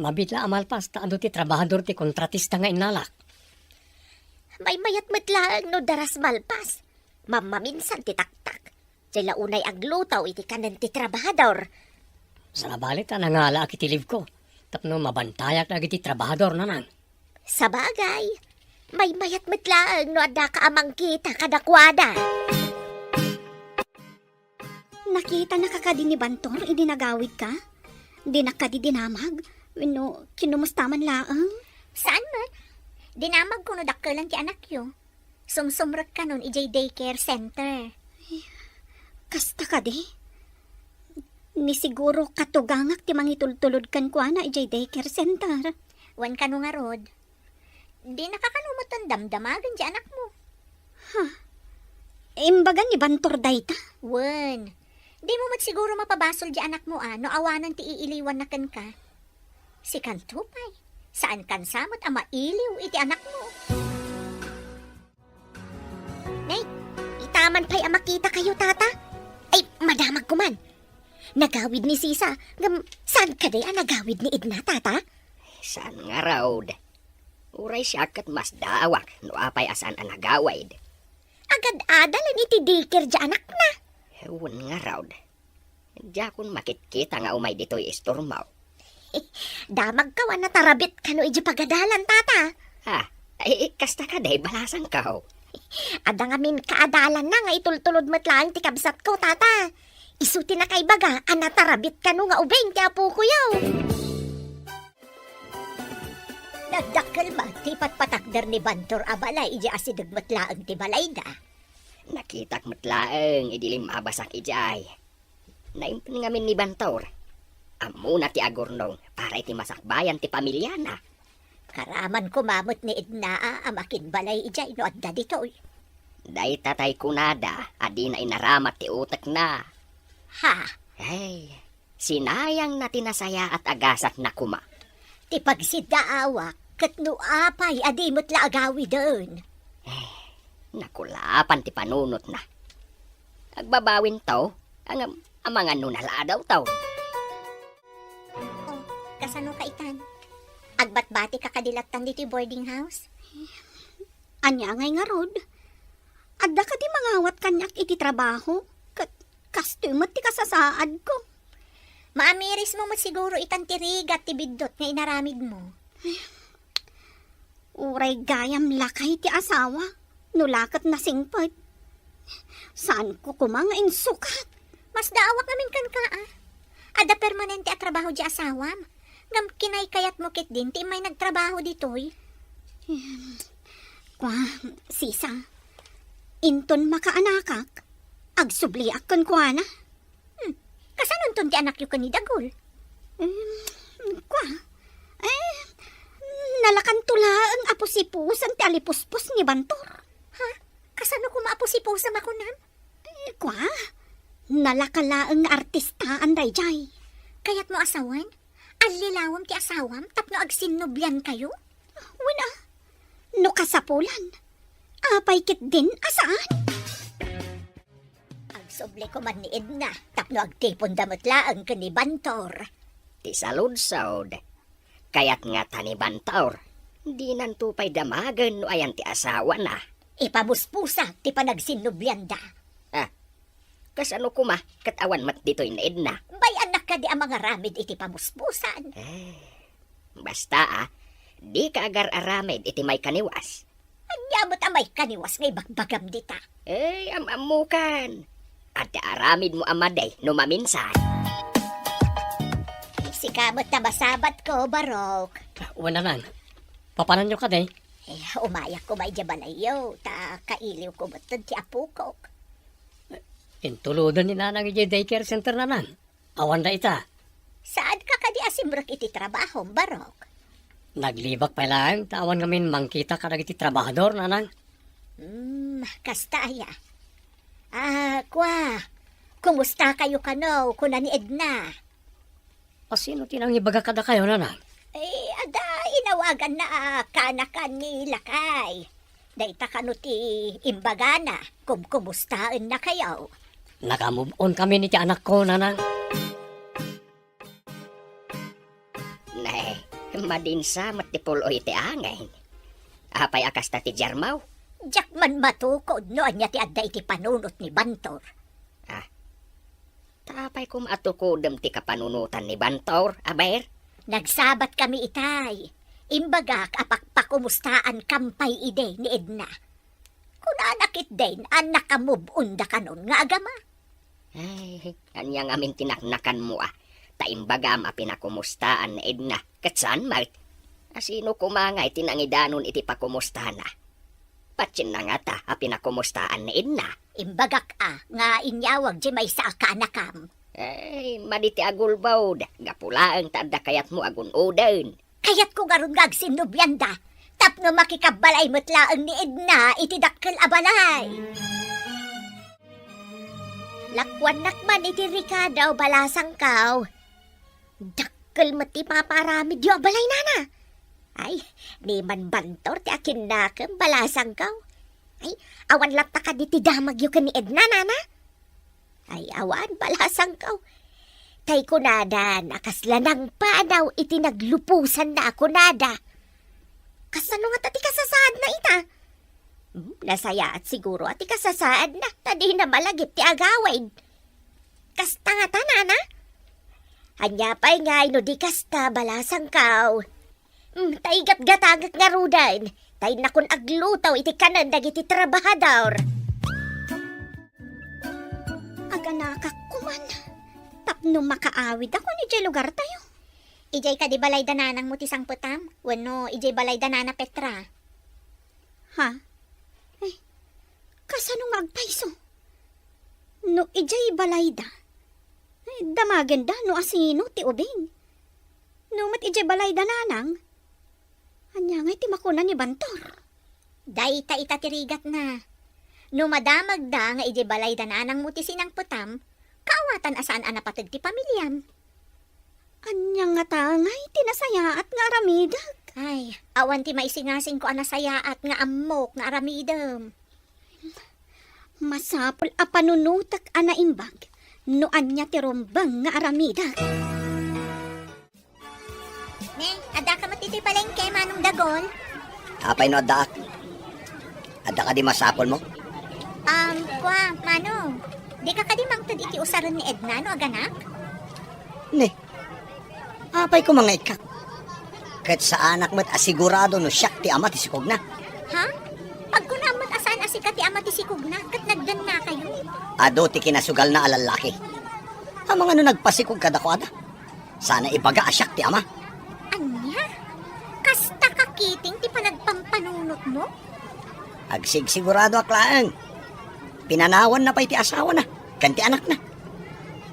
Mabiit la a malpas ta adu ti trabahador ti kontratista nga innalak. Maymayat met laeng no daras malpas. Mammaminsan ti taktak. Diay la unay agluto iti kanen ti trabahador. Sabali ta nangalaak iti leave-ko tapno mabantayak dagiti trabahador, Nanang. Sabagay, maymayat met laeng no addaka a mangkita kadakuada. Nakitanaka kadi ni Bantor idi nagawidka? Dinak kadi dinamag? Wenno kinumusta man laeng? Saan met? Dinamagko no dakkelan ti anakyo. Sumsumrek kanon idiay daycare center. Kasta kadi? Ni siguro katugangak ti mangitultulod kenkuana idiay daycare center. Wen kano ngarud. Dinaka kano met damdamagen ti anakmo. Ha? Imbaga ni Bantor dayta? Wen. Dimo met siguro mapabasol ti anakmo a no awanen ti iiliwanna kenka. Sikanto pay, saankan sa met a mailiw iti anakmo. Nay, itaman pay a makitakayo, Tata. Ay, madamagko man. Nagawid ni Sisa, ngem saan kadi a nagawid ni Edna, Tata? Saan ngarud. Uray siak ket masdaawak no apay a saan a nagawid. Agad-ada laeng iti daycare ti anakna. Wen ngarud. Diakon makitkita nga umay ditoy istormo. Damagko a natarabit kano idiay pagadalan, Tata. Ah, ay, kasta kadi, balasangko. Adda ngamin kaadalanna nga itultulod met laeng ti kabsatko, Tata. Isu ti nakaibaga a natarabit kano nga ubing ti apokoyo. Nagdakkel met ti ipatpatakder ni Bantor a balay idiay asideg met laeng ti balayda. Nakitak met laeng idi limmabasak idiay. Naimbag ngamin ni Bantor. Ammona ti agurnong para iti masakbayan ti pamiliana. Karaman koma met ni Edna a makinbalay idiay no adda ditoy. Dayta tay kunada a dina inaramat ti utekna. Ha? Ay, sinayangna ti nasayaat a gasatna koma. Ti pagsiddaawak ket no apay a di met la agawiden. Eh, nakulapan ti panunotna. Agbabawinto, ngem amangan no naladaw taw. Oh, kasano ka itan? Agbatbati ka kadi lattan ditoy boarding house? Ania ngay ngarud? Adda kadi mangawat kaniak iti trabaho? Ket kastoy met ti kasasaadko. Maamirismo met siguro itan ti rigat ti biddut nga inaramidmo. Uray gayam lakay ti asawa, no la ket nasingpet. Saanko koma nga insukat. Masdaawak ngamin kenka, a. Adda permanente a trabaho diay asawam. Ngem kinaykayatmo ketdin ti immay nagtrabaho ditoy. Em, kua, Sisa, inton makaanakak, agsubliak kenkuana. Hmm, kasanonton ti anakyo ken ni Dagul? Em, kua, eh, nalakanto laeng a pusipusan ti alipuspos ni Bantor. Ha? Kasano koma a pusipusan a kunam? Eh, kua, nalaka laeng nga artistaan daydiay. Kayatmo a sawen? Allilawem ti asawam tapno agsinnubliankayo? Wen a, no kasapulan, apay ketdin a saan? Agsubli koman ni Edna tapno agtiponda met laeng ken ni Bantor. Ti saludsod, kayat ngata ni Bantor, dinanto pay damagen no ayan ti asawana. Ipamuspusa ti panagsinnublianda. Ah, kasano koma ket awan met ditoy ni Edna? Bay-annak kadi a mangaramid iti pamuspusan? Eh, basta, a, dika agar-aramid iti maikaniwas. Ania met a maikaniwas nga ibagbagam dita? Eh, am-ammokan. Adda aramidmo a madi no maminsan. Sika met ta masabatko, Barok. Wen, Nanang. Papananyo kadi? Eh, umayak koma idiay balayyo, ta kailiwko met ti apokok. Intuloden ni Nanang idiay daycare center, Nanang. Awan dayta. Saanka kadi a simrek iti trabahom, Barok? Naglibak pay laeng ta awan ngamin mangkita kadagiti trabahador, nanang. Hmm, kasta aya. Ah, kua, kumusta kayo kano, kuna ni Edna? Asino ti nangibaga kadakayo, nanang? Eh, ada, inawaganna a kaanakan ni Lakay. Dayta kano ti imbagana, kumkumustaenna kayo. Naka-move on kami ni ti anakko, nanang. Ne, madinsa met ti pul-oy ti angin. Apay a kasta ti Germaw? Diak man matukod no ania ti adda iti panunot ni Bantor. Ah, ta apay koma a tukodem ti kapanunotan ni Bantor, aber? Nagsabat kami itay. Imbagak a pakpakumustaankampay idi ni Edna. Kunana ketdin a naka-move on da kanon nga agama. Ay, ania ngamin ti naknakanmo a? Ta imbagam a pinakumustaan ni Edna, ket saan met? Asino koma ngay ti nangidanon iti pakumustana? Patienna ngata a pinakumustaan ni Edna? Imbagak a, nga inyawag diay maysa a kaanakam. Ay, madi ti agulbod, gapu laeng ta adda kayatmo a gun-oden. Kayatko ngarud nga agsinnublianda, tapno makikabbalay met laeng ni Edna iti dakkel a balay. Lakuannak man iti rikado, balasangkaw. Dakkel met ti ipapaaramidyo a balay, nana. Ay, ni man Bantor ti akinnakem, balasangkaw. Ay, awan latta kadi ti damagyo ken ni Edna, nana? Ay, awan, balasangkaw. Tay kunadan a kasla nangpanaw iti nagluposanna a kunada. Kasano ngata ti kasasaadna ita? Hmm, nasayaat siguro a ti kasasaadna, ta dina malagip ti agawid. Kasta ngata, nana? Ania pay ngay no di kasta, balasangkaw? Hmm, tay gatgatangek ngaruden, tay nakon agluto iti kanen dagiti trabahador. Aganakak koman, tapno makaawid ako idiay lugartayo. Idiay kadi balay da nanangmo ti sangpetam? Wenno idiay balay da nana Petra? Ha? Eh, kasano nga agpayso? No idiay balayda, eh, damagenda no asino ti ubing. No met idiay balayda nanang, ania ngay ti makuna ni Bantor? Dayta ita ti rigatna. No madamagda nga idiay balayda nanangmo ti sinangpetam, kaawatan a saan a napateg ti pamiliam. Ania ngata ngay ti nasayaat nga aramidek? Ay, awan ti maisingasingko a nasayaat nga ammok nga aramidem. Masapul a panunotek a naimbag no ania ti rumbeng nga aramidek. Ne, addaka met iti palengke, Manong Dagol? Apay no addaak? Adda kadi masapulmo? Um, kua, Manong, dika kadi mangted iti usaren ni Edna no aganak? Ne, apay koma nga ikkak? Ket saanak met a sigurado no siak ti ama ti sikogna. Ha? Pagkunaam met a saan a sika ti ama ti sikogna ket nagdennakayo? Adu ti kinasugalna a lallaki. Amangan no nagpasikog kadakuada. Saan a ibaga a siak ti ama. Ania? Kasta ka ketdin ti panagpampanunotmo? Agsigsiguradoak laeng. Pinanawanna pay ti asawana ken ti anakna.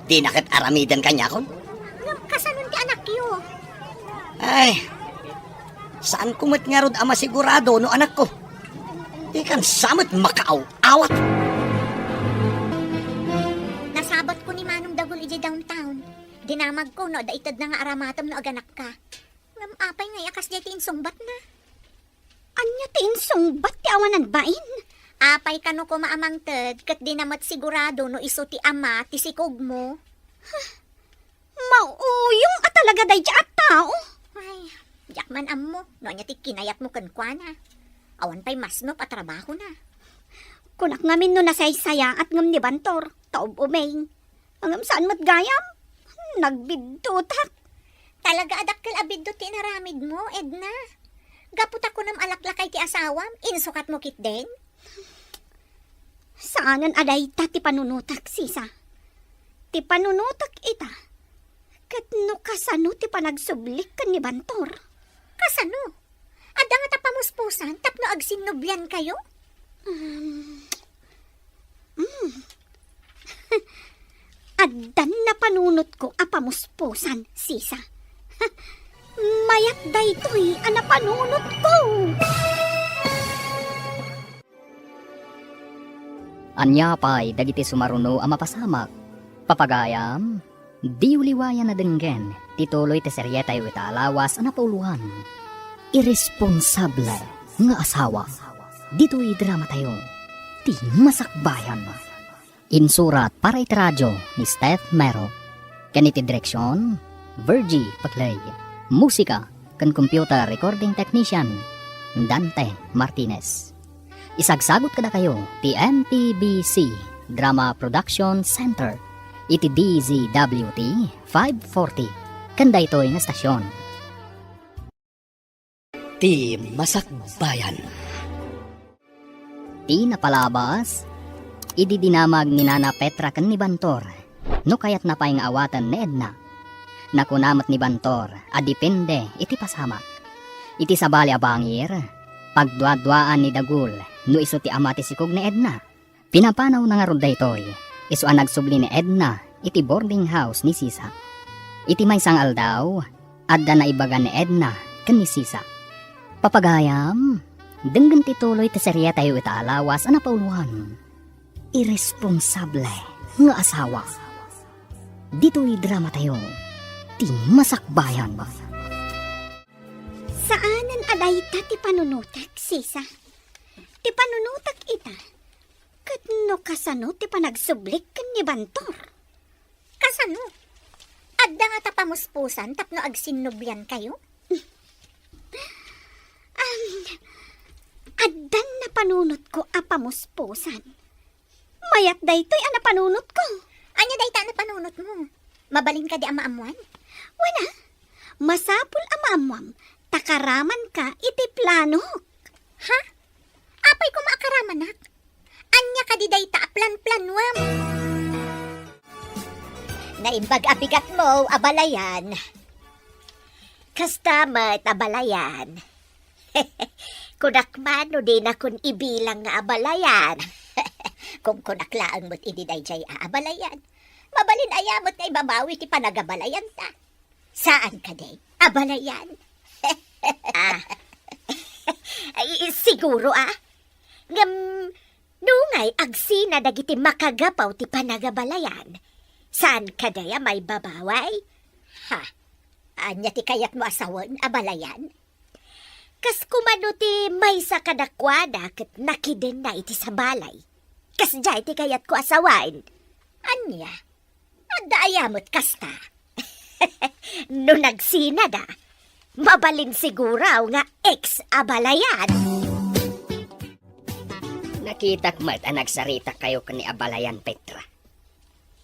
Dina ket aramiden kaniakon. Ngem kasano ti anakyo? Ay, saanko met ngarud a masigurado no anakko. Dikan sa met makaaw-awat. Nasabatko ni Manong Dagul idiay downtown. Dinamagko no adda itedna nga aramatem no aganakka. Ngem apay ngay a kasdiay ti insungbatna? Ania ti insungbat ti awanan bain? Apay kano koma a mangted ket dina met sigurado no isu ti ama ti sikogmo? Mauyong a talaga daydiay a tao. Ay, diak man ammo no ania ti kinayatmo kenkuana. Awan pay masnop a trabahona. Kunak ngamin no nasaysayaat ngem ni Bantor, ta ub-umeng. Ngem saan met gayam? Nagbiddutak. Talaga a dakkel a biddut ti inaramidmo, Edna. Gapu ta kunam a laklakay ti asawam, insukatmo ketdin? Saanen a dayta ti panunotak, sisa. Ti panunotak ita, ket no kasano ti panagsublik ken ni Bantor. Kasano? Adda ngata pamuspusan tapno agsinnubliankayo? Um, mm. Addan napanunotko a pamuspusan, sisa. Mayat daytoy a napanunotko. Ania pay dagiti sumaruno a mapasamak? Papagayam, diyo liwayan a denggen ti tuloy ti serietayo ita a lawas a napauloan, Iresponsable nga Asawa. Ditoy dramatayo, ti Masakbayan. Insurat para iti radio ni Steph Mero. Ken iti direksion, Virgie Paclay. Musika ken computer recording technician, Dante Martinez. Isagsagut kadakayo ti M P B C Drama Production Center iti D Z W T five forty ken daytoy nga stasyon. Ti Masakbayan. Ti napalabas, idi dinamag ni Nana Petra ken ni Bantor no kayatna pay nga awaten ni Edna. Nakuna met ni Bantor a depende iti pasamak. Iti sabali a bangir, pagduaduaan ni Dagul no isu ti ama ti sikog ni Edna. Pinapanawna ngarud daytoy, isu a nagsubli ni Edna iti boarding house ni Sisa. Iti maysa nga aldaw, adda naibaga ni Edna ken ni Sisa. Papagayam, denggen ti tuloy ti serietayo ita a lawas a napauloan, Iresponsable nga Asawa. Ditoy dramatayo, ti Masakbayan. Saanen a dayta ti panunotek, Sisa. Ti panunotek ita, ket no kasano ti panagsublik ken ni Bantor? Kasano? Adda ngata pamuspusan tapno agsinnubliankayo? Am, adda napanunotko a pamuspusan. Mayat daytoy a napanunotko. Ania dayta a napanunotmo? Mabalin kadi a maammuan? Wen a, masapul a maammuam ta karamanka iti planok. Ha? Apay koma a karamanak? Ania kadi dayta a planplanuam? Naimbag a bigatmo, abalayan. Kasta met, abalayan. Kunak man no dinakon ibilang nga abalayan. Kunkunak laeng met idi daydiay a abalayan. Mabalin aya met nga ibabawi ti panagabalayanta? Saan kadi, abalayan? Ah. Ay, siguro, ah. Ngem, nungay agsina dagiti makagapaw ti panagabalayan, saan kadi a maibabaway? Ha? Ania ti kayatmo a sawen, abalayan? Kas koma no ti maysa kadakuada ket nakidenna iti sabali. Kasdiay ti kayatko a sawen. Ania? Adda aya met kasta? No nagsinada, mabalin siguro nga ex-abalayan. Nakitak met a nagsaritakayo ken ni abalayan, Petra.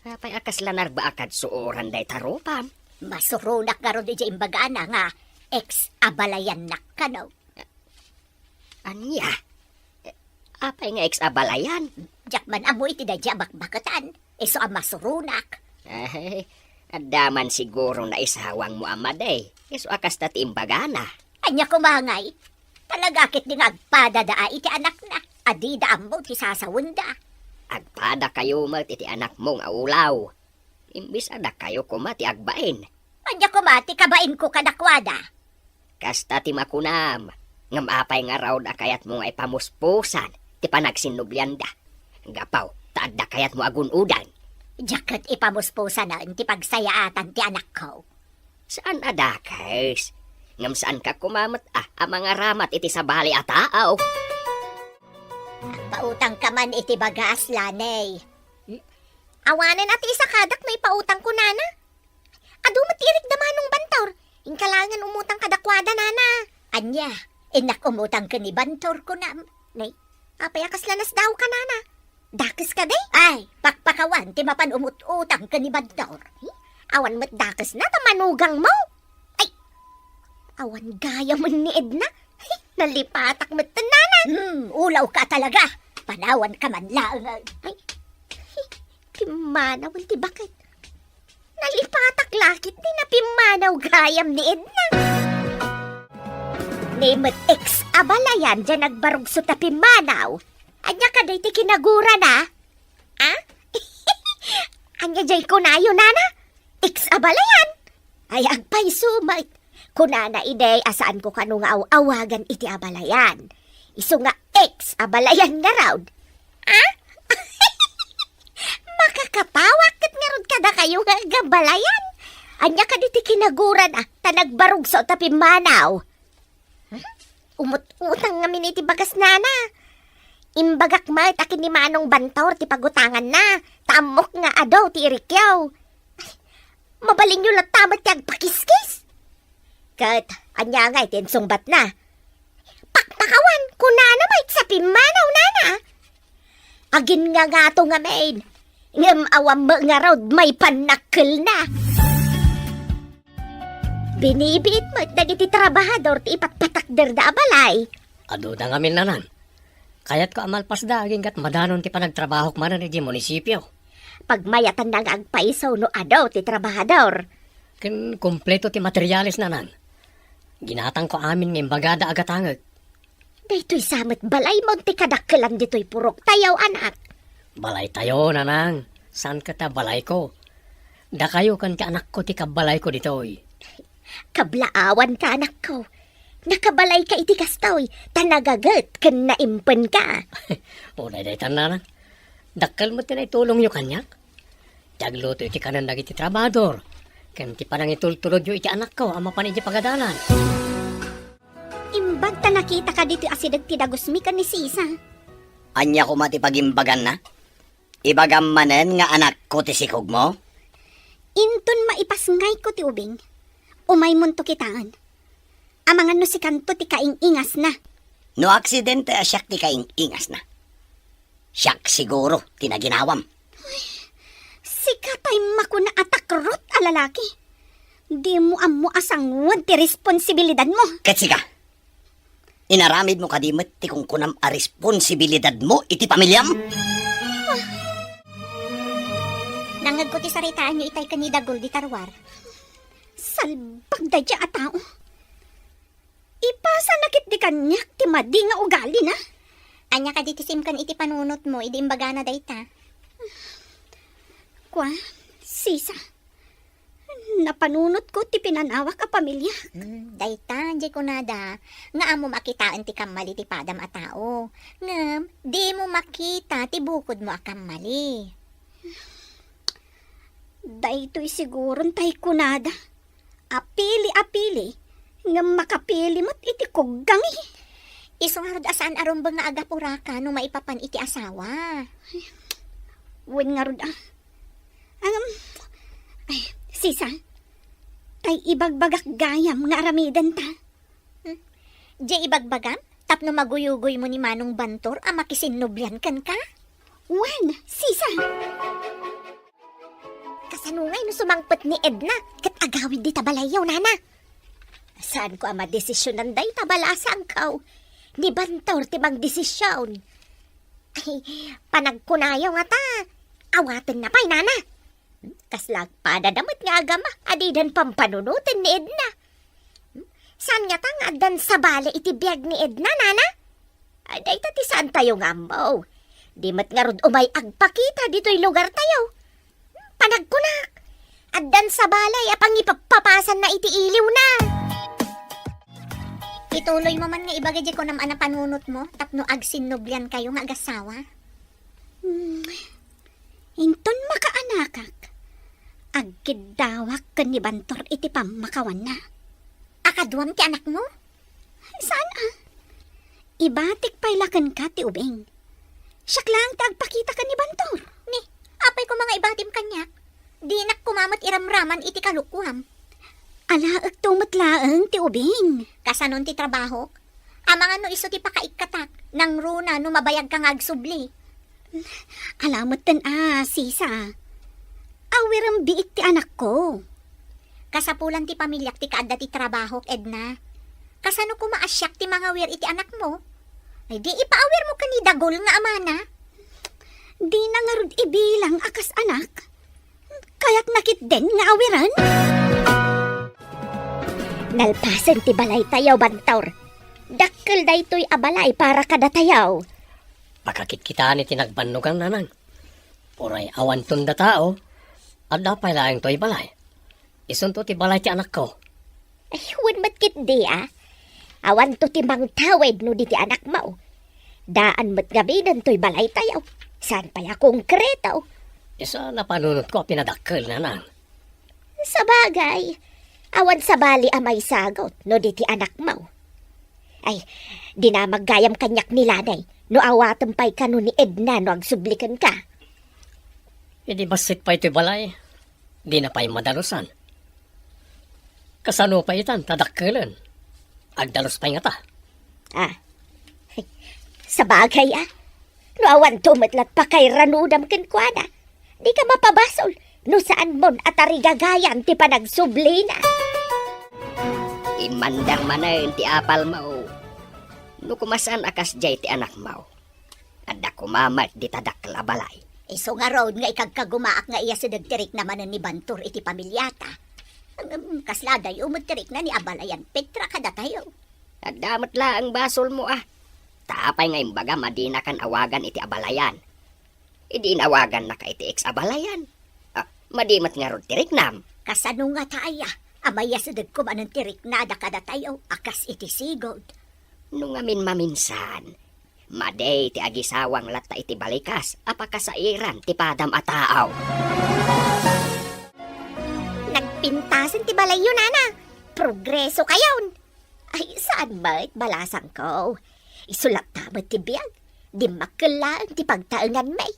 Apay a kasla narbaak a suoran dayta rupam? Masuronak ngarud idiay imbagana nga ex-abalayannak kano. Ania? Apay nga ex-abalayan? Diak man ammo iti daydiay a bakbaketan. Isu a masuronak. Ay, adda man siguro naisawangmo a madi. Isu a kasta ti imbagana. Ania koma ngay? Talaga ketdi nga agpadada iti anakna a dida ammo ti sasawenda. Agpadakayo met iti anakmo nga ulaw. Imbes a dakayo koma ti agbain. Ania koma ti kabainko kadakuada? Kasta ti makunam, ngem apay ngarud a kayatmo nga ipamuspusan ti panagsinnublianda? Gapu ta adda kayatmo a gun-odan. Diak ket ipamuspusanen ti pagsayaatan ti anakko. Saan a dakes, ngem saanka koma met a, a mangaramat iti sabali a tao. Agpautangka man iti bagas, Lanay. Hmm? Awanen a ti isakadak no ipautangko, nana. Adu met ti irikda Manong Bantor. Inka laengen umutang kadakuada, nana. Ania, innak umutang ken ni Bantor, kunam? Nay, apay a kasla nasdaawka, nana? Dakes kadi? Ay, pakpakawan ti mapan umut-utang ken ni Bantor. Hmm? Awan met dakesna ta manugangmo. Ay, awan gayamen ni Edna. Nalipatak met, nana. Hmm, ulawka talaga. Panawanka man laeng. Ay, pimmanawen ti baket. Nalipatak la ketdi napimmanaw gayam ni Edna. Ni met ex-abalayan diay nagbarugso ta pimmanaw. Ania kadi ti kinagurana? Ah? Ania diay kunayo, nana? Ex-abalayan? Ay, agpayso met. Kunana idi a saanko kano nga aw-awagan iti abalayan. Isu nga ex abalayan ngarud. Ah? Makakapawak ket ngarud kadakayo nga agabalayan. Ania kadi ti kinaguran a ta nagbarugso ta pimmanaw? Hmm? Umut-utang ngamin iti bagasnana. Imbagak met a ken ni Manong Bantor ti pagutanganna, ta ammok nga adu ti irikyo. Ay, mabalinyo latta met ti agpakiskis. Ket ania ngay ti insungbatna? Pakpakawan, kunana met sa pimmanaw, nana. Aginngangato ngamin. Ngem awan met ngarud maipanakkelna. Binibiit met dagiti trabahador ti ipatpatakderda a balay. Aduda ngamin, nanang. Kayatko a malpasda agingga't madanon ti panagtrabahok manen idiay munisipio. Pagmayatanna nga agpaiso no adu ti trabahador. Ken kompleto ti materiales, nanang. Ginatangko amin nga imbagada a gatangek. Daytoy sa met balaymo ti kadakkelan ditoy puroktayo, anak. Balaytayo, nanang. Saan ket a balayko. Dakayo ken ti anakko ti kabbalayko ditoy. Kablaawanka, anakko. Nakabalayka iti kastoy, ta nagaget ken naimpenka. O, daydiay, nanang. Dakkel met ti naitulongyo kaniak. Ti agluto iti kanen dagiti trabahador, ken ti panangitultulodyo iti anakko a mapan idiay pagadalan. Imbag ta nakitaka ditoy asideg ti dagusmi ken ni Sisa. Ania koma ti pagimbaganna? Ibagam manen nga anakko ti sikogmo? Inton maipasngayko ti ubing, umaymonto kitaen. Amangan no sikanto ti kaing-ingasna. No aksidente a siak ti kaing-ingasna, siak siguro ti naginawam. Sika tay makuna a takrot a lalaki. Dimo ammo a sangued ti responsibilidadmo. Ket sika, inaramidmo kadi met ti kunkunam a responsibilidadmo iti pamiliam? Nangngegko ti saritaanyo itay ken ni Dagul di Tarwar. Salbag daydiay a tao. Ipasana ketdi kaniak ti madi nga ugalina. Ania kadi ti simken iti panunotmo idi imbagana dayta? Kua, Sisa, napanunotko ti pinanawak a pamiliak. Hmm, dayta, diay kunada, nga ammom a kitaen ti kammali ti padam a tao. Ngem, dimo makita ti bukodmo a kammali. Daytoy siguron tay kunada. Apili, apili, ngem makapili met iti kuggangi. Isu ngarud a saan a rumbeng nga agapuraka no maipapan iti asawa. Wen ngarud a. Ngem, ay, Sisa, tay ibagbagak gayam nga aramidenta. Hmm? Diay ibagbagam tapno maguyugoymo ni Manong Bantor a makisinnublian kenka? Wen, Sisa. Kasano ngay no sumangpet ni Edna ket agawid dita balayyo, nana? Saanko a madesisionan dayta, balasaanko. Ni Bantor ti mangdesision. Ay, panagkunayo ngata, awatenna pay, nana. Kasla agpadada met nga agama a didan pampanunoten ni Edna. Saan ngata nga addan sabali iti biag ni Edna, nana? Ay, dayta ti saantayo nga ammo. Di met ngarud umay agpakita ditoy lugartayo. Panagkunak, addan sabali a pangipappapasanna iti iliwna. Ituloymo man nga ibaga diay kunam a napanunotmo tapno agsinnubliankayo nga agasawa. Hmm. Inton makaanakak, agkiddawak ken ni Bantor iti pammakawanna. A kaduam ti anakmo? Saan a? Ibatik pay la kenka ti ubing. Siak laeng ti agpakita ken ni Bantor. Ni, apay koma nga ibatim kaniak? Dinak koma met iramraman iti kalukuam. Alaekto met laeng ti ubing. Kasanon ti trabahok? Amangan no isu ti pakaikkatak, nangruna no mabayagka nga agsubli. Ala metten a, Sisa. Awiren biit ti anakko. Kasapulan ti pamiliak ti kaadda ti trabahok, Edna. Kasano koma a siak ti mangawir iti anakmo? Ay, di ipaawirmo ken ni Dagul nga amana. Dina ngarud ibilang a kas anak. Kayatna ketdin nga awiren? Nalpasen ti balaytayo, Bantor. Dakkel daytoy a balay para kadatayo. Pakakitkitaan iti nagbannogan, nanang. Uray awanton datao, adda pay laeng toy balay. Isunto ti balay ti anakko. Ay, wen met ketdi a. Awanto ti mangtawid no di ti anakmo. Daan met ngamin toy balaytayo. Saan pay a konkreto. Isu a napanunotko a pinadakkel, Nanang. Sabagay, awan sabali a maisagut no di ti anakmo. Ay, dinamag gayam kaniak ni Lanay no awatem pay kano ni Edna no agsubli kenka. Idi bassit pay toy balay, dina pay madalusan. Kasano pay itan ta dakkelen? Agdalus pay ngata. Ah, sabagay a. No awanto met la ti pakairanudam kenkuana, dika mapabasol no saanmon a tarigagayan ti panagsublina. Immander manen ti apalmo. No koma saan a kasdiay ti anakmo, adda koma met dita dakkel a balay. Isu ngarud nga ikagkagumaak nga iyasideg ti rikna manen ni Bantor iti pamiliata. Ngem kasla adayo met ti rikna ni abalayan Petra kadatayo. Adda met laeng basolmo a. Ta apay nga imbagam a dinakan awagan iti abalayan? Idi inawagannaka iti ex-abalayan, ah, madi met ngarud ti riknam. Kasano ngata aya a mayasidegko manen ti riknada kadatayo a kas iti sigud? No ngamin maminsan, madi ti agisawang latta iti balikas a pakasairan ti padam a tao. Nagpintasen ti balayyo, nana. Progreso kayon. Ay, saan met, balasangko. Isu latta met ti biag. Dimmakkel laeng ti pagtaenganmi.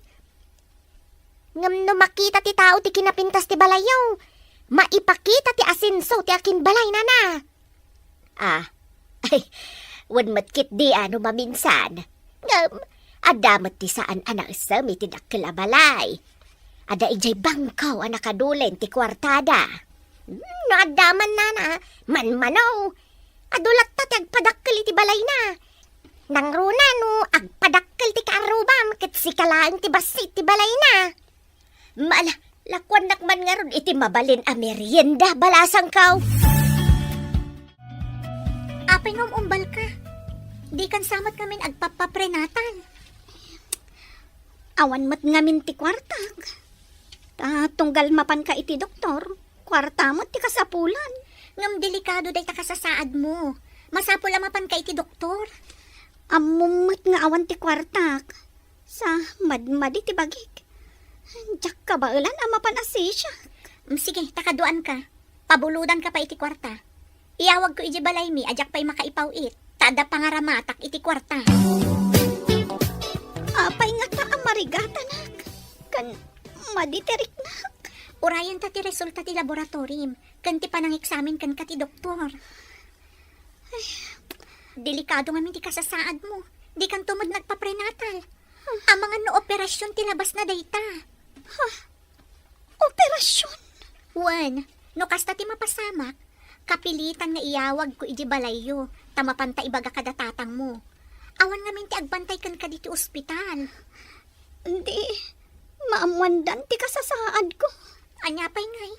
Ngem no makita ti tao ti kinapintas ti balayyo, maipakita ti asenso ti akinbalay, nana. Ah, ay, wen met ketdi a no maminsan. Ngem, adda met ti saan a naessem iti dakkel a balay. Adda idiay bangko a nakadulen ti kuartada. Hmm, no adda man, nana, manmano. Adu latta ti agpadakkel iti balayna. Nangruna no agpadakkel ti kaarrubam ket sika laeng ti bassit ti balayna. Mala, lakuannak man ngarud iti mabalin a merienda, balasangko. Apay nga um-umbalka? Dikan sa met ngamin agpappaprenatal. Awan met ngamin ti kuartak. Ta tunggal mapanka iti doktor, kuarta met ti kasapulan. Ngem delikado dayta kasasaadmo. Masapul a mapanka iti doktor. Ammom met nga awan ti kuartak. Sa madmadi ti bagik. Diak kabaelan a mapan a sisiak. Mm, sige, ta kaduaanka. Pabulodanka pay iti kuarta. Iyawagko idiay balaymi a diak pay makaipaw-it, ta adda pangaramatak iti kuarta. Apay ngata a marigatanak? Ken madi ti riknak? Urayenta ti resulta ti laboratorim ken ti panangeksamin kenka ti doktor. Ay, delikado ngamin ti kasasaadmo. Dikanto met nagpaprenatal. Amangan no operasion ti labasna dayta. Ha? Operasion? Wen, no kasta ti mapasamak, kapilitan nga iyawagko idiay balayyo, ta mapanta ibaga kada tatangmo. Awan ngamin ti agbantay kenka ditoy ospital. Di, maammoandan ti kasasaadko. Ania pay ngay?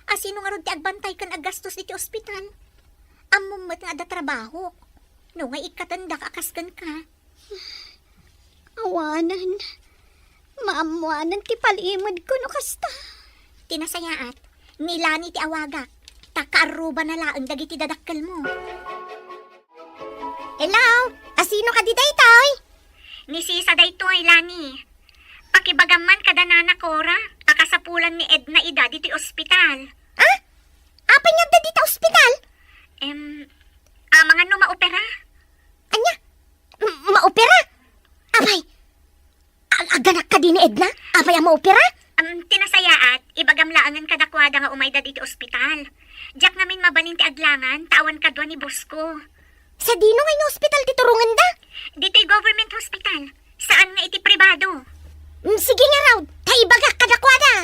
A, sino ngarud ti agbantay ken aggastos ditoy ospital? Ammom met nga adda trabahok. No nga ikkatendak a kas kenka. Awanen. Maammoanen ti palimedko no kasta. Ti nasayaat, ni Lani ti awagak, ta kaarrubana laeng dagiti dadakkelmo. Hello? A, sino kadi daytoy? Ni Sisa daytoy, Lani. Pakibagam man kada Nana Cora, a kasapulan ni Edna ida ditoy ospital. Ah? Apay nga adda dita ospital? Em, amangan no maopera. Ania? M-, maopera? Apay, ag-, aganak kadi ni Edna? Apay a maopera? Am, ti nasayaat, ibagam laengen kadakuada nga umayda ditoy ospital. Diak ngamin mabalin ti aglangan, ta awan kadua ni boss ko. Sadino ngay nga ospital ti turongenda? Ditoy government hospital. Saan nga iti pribado. Mm, sige ngarud, ta ibagak kadakuada.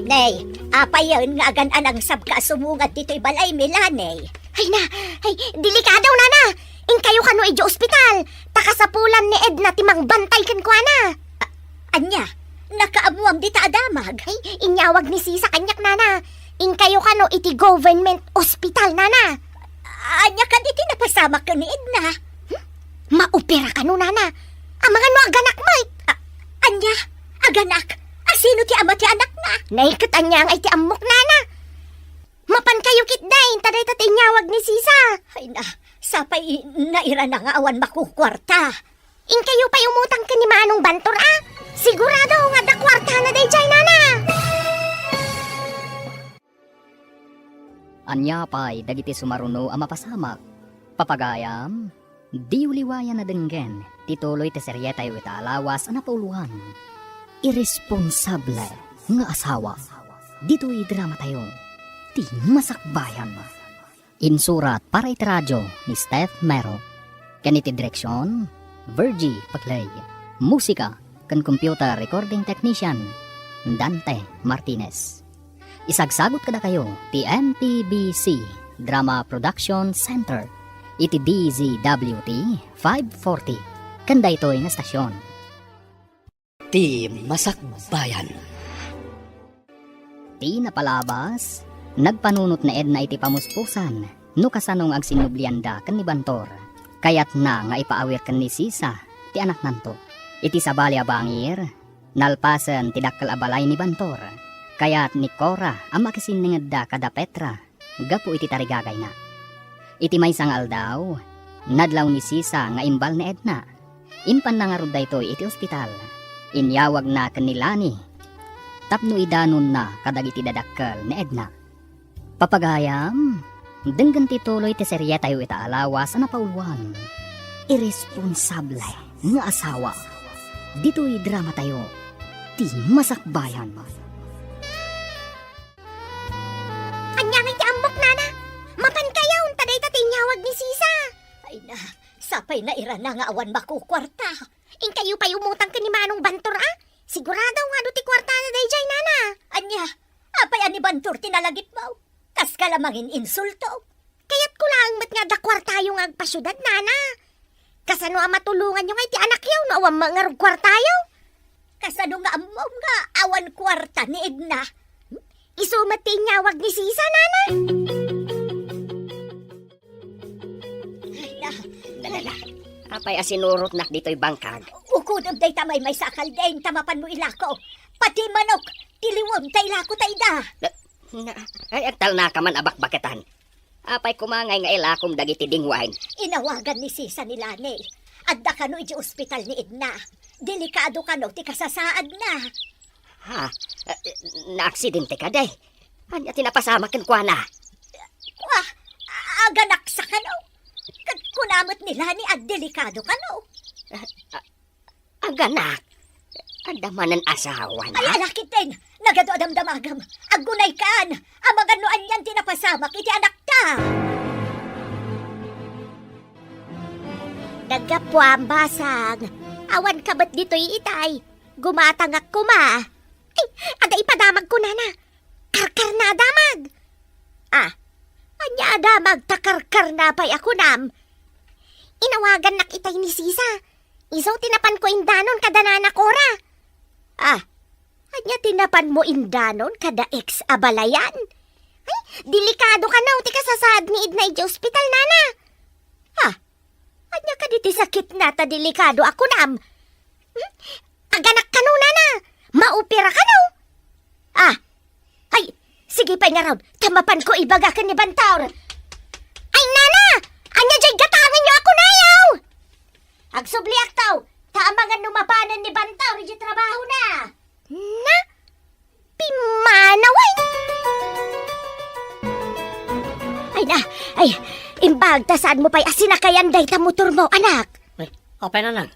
Nay, apayen nga agan-anangsabka a sumungad ditoy balaymi, Lani? Ay na, ay, delikado, nana. Inkayo kano idiay ospital. Ta kasapulan ni Edna ti mangbantay kenkuana. A-, ania? Nakaammoam dita a damag? Ay, inyawag ni Sisa kaniak, nana. Inkayo kano iti government hospital, nana. Ania kadi ti napasamak ken ni Edna? Hmm? Maopera kano, nana. Amangan no aganak met. A-, ania? Aganak? A, sino ti ama ti anakna? Nay, ket ania ngay ti ammok, nana? Mapankayo ketdin ta dayta ti inyawag ni Sisa. Ay na, sapay nairana nga awan makukuarta. Inkayo pay umutang ken ni Manong Bantor a. Sigurado nga adda kuartana daydiay, nana. Ania pay dagiti sumaruno a mapasamak? Papagayam, diyo liwayan a denggen ti tuloy ti serietayo ita a lawas a napauloan, Irresponsable nga Asawa. Ditoy dramatayo, ti Masakbayan. Insurat para iti radio ni Steph Mero, ken iti direksion, Virgie Paclay. Musika ken computer recording technician, Dante Martinez. Isagsagut kadakayo ti M P B C Drama Production Center iti D Z W T five forty ken daytoy nga stasyon. Ti Masakbayan. Ti napalabas, nagpanunot ni Edna iti pamuspusan no kasano nga agsinnublianda ken ni Bantor. Kayatna nga ipaawir ken ni Sisa ti anaknanto. Iti sabali a bangir, nalpasen ti dakkel a balay ni Bantor. Kayat ni Cora a makisinningedda kada Petra gapu iti tarigagayna. Iti maysa nga aldaw, nadlaw ni Sisa nga imbal ni Edna. Impanna ngarud daytoy iti ospital. Inyawagna ken ni Lani tapno idanonna kadagiti dadakkel ni Edna. Papagayam, denggen ti tuloy ti serietayo ita a lawas a napauloan, Irresponsable nga Asawa. Ditoy dramatayo, ti Masakbayan. Ania ngay ti ammok, nana? Mapankayo ta dayta ti inyawag ni Sisa. Ay na, sapay nairana nga awan makukuarta. Inkayo pay umutang ken ni Manong Bantor a. Sigurado nga adu ti kuartana daydiay, nana. Ania, apay a ni Bantor ti nalagipmo? Kaska la mangininsulto. Kayatko laeng met nga adda kuartayo nga agpasiudad, nana. Kasano a matulonganyo ngay ti anakyo no awan met ngarud kuartayo? Kasano nga ammom nga awan kuarta ni Edna? Isu met ti inyawag ni Sisa, nana. Ay, na, na, na, na. Apay a sinurotnak ditoy bangkag? Ukodem dayta maymaysa a kalding ta mapanmo ilako. Pati manok, tiliwem ta ilako ta ida. Na, na, ay, agtalna ka man a bakbaketan. Apay koma ngay nga ilakom dagiti dingwain? Inawagan ni Sisa ni Lani. Adda kano iti ospital ni Edna. Delikado kano ti kasasaadna. Ha? Eh, naaksidente kadi? Ania ti napasamak kenkuana? Kua, aganaksa kano? Ket kuna met ni Lani a delikado kano. Aganak? Adda manen asawana? Ay, ala ketdin! Nagadu a damdamagem! Agunaykan! Amangan no anian ti napasamak iti anakta! Naggapuam, basang. Awanka met ditoy itay. Gumatangak koma. Ay, adda ipadamagko, nana. Karkarna a damag. Ah, ania a damag ta karkarna pay a kunam? Inawagannak itay ni Sisa. Isu ti napanko indanon kada nana Cora. Ah, ania ti napanmo indanon kada ex a balayan? Ay, delikado kano ti kasasaad ni Edna idiay ospital, nana. Ah, ania kadi ti sakitna ta delikado a kunam? Hmm? Aganak kano, nana? Maopera kano? Ah, ay, sige pay ngarud, ta mapanko ibaga ken ni Bantor. Ay, nana! Ania diay gatangenyo a kunayo? Agsubliakto, ta amangan no mapanen ni Bantor idiay trabahona. Na? Pimmanaw, ay! Ay na, ay, imbag ta saanmo pay a sinakayan dayta motormo, anak. Ay, apay, nanang?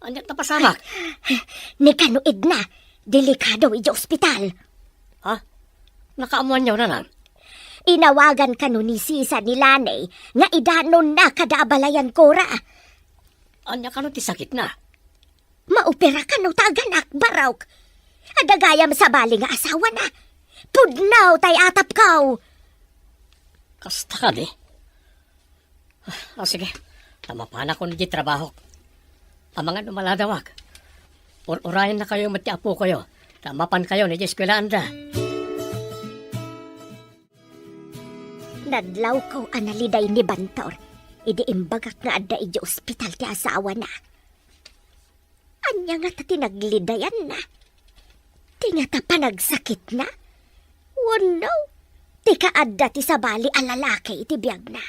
Ania ti napasamak? Ni kano Edna, delikado idiay ospital. Ha? Nakaammoanyo, nanang? Inawagan kano ni Sisa ni Lani nga idanonna kada abalayan Cora. Ania kano ti sakitna? Maopera kano ta aganak, barok. Adda gayam sabali nga asawana. Pudno tay atapko. Kasta kadi? Ah, sige. Ta mapanakon idiay trabahok. Amangan no maladawak. Ur-urayennakayo met ti apokayo. Ta mapankayo idiay eskuelaanda. Nadlawko a naliday ni Bantor idi imbagak nga adda idiay ospital ti asawana. Ania ngata ti naglidayanna? Ti ngata panagsakitna? Wenno, ti kaadda ti sabali a lalaki iti biagna.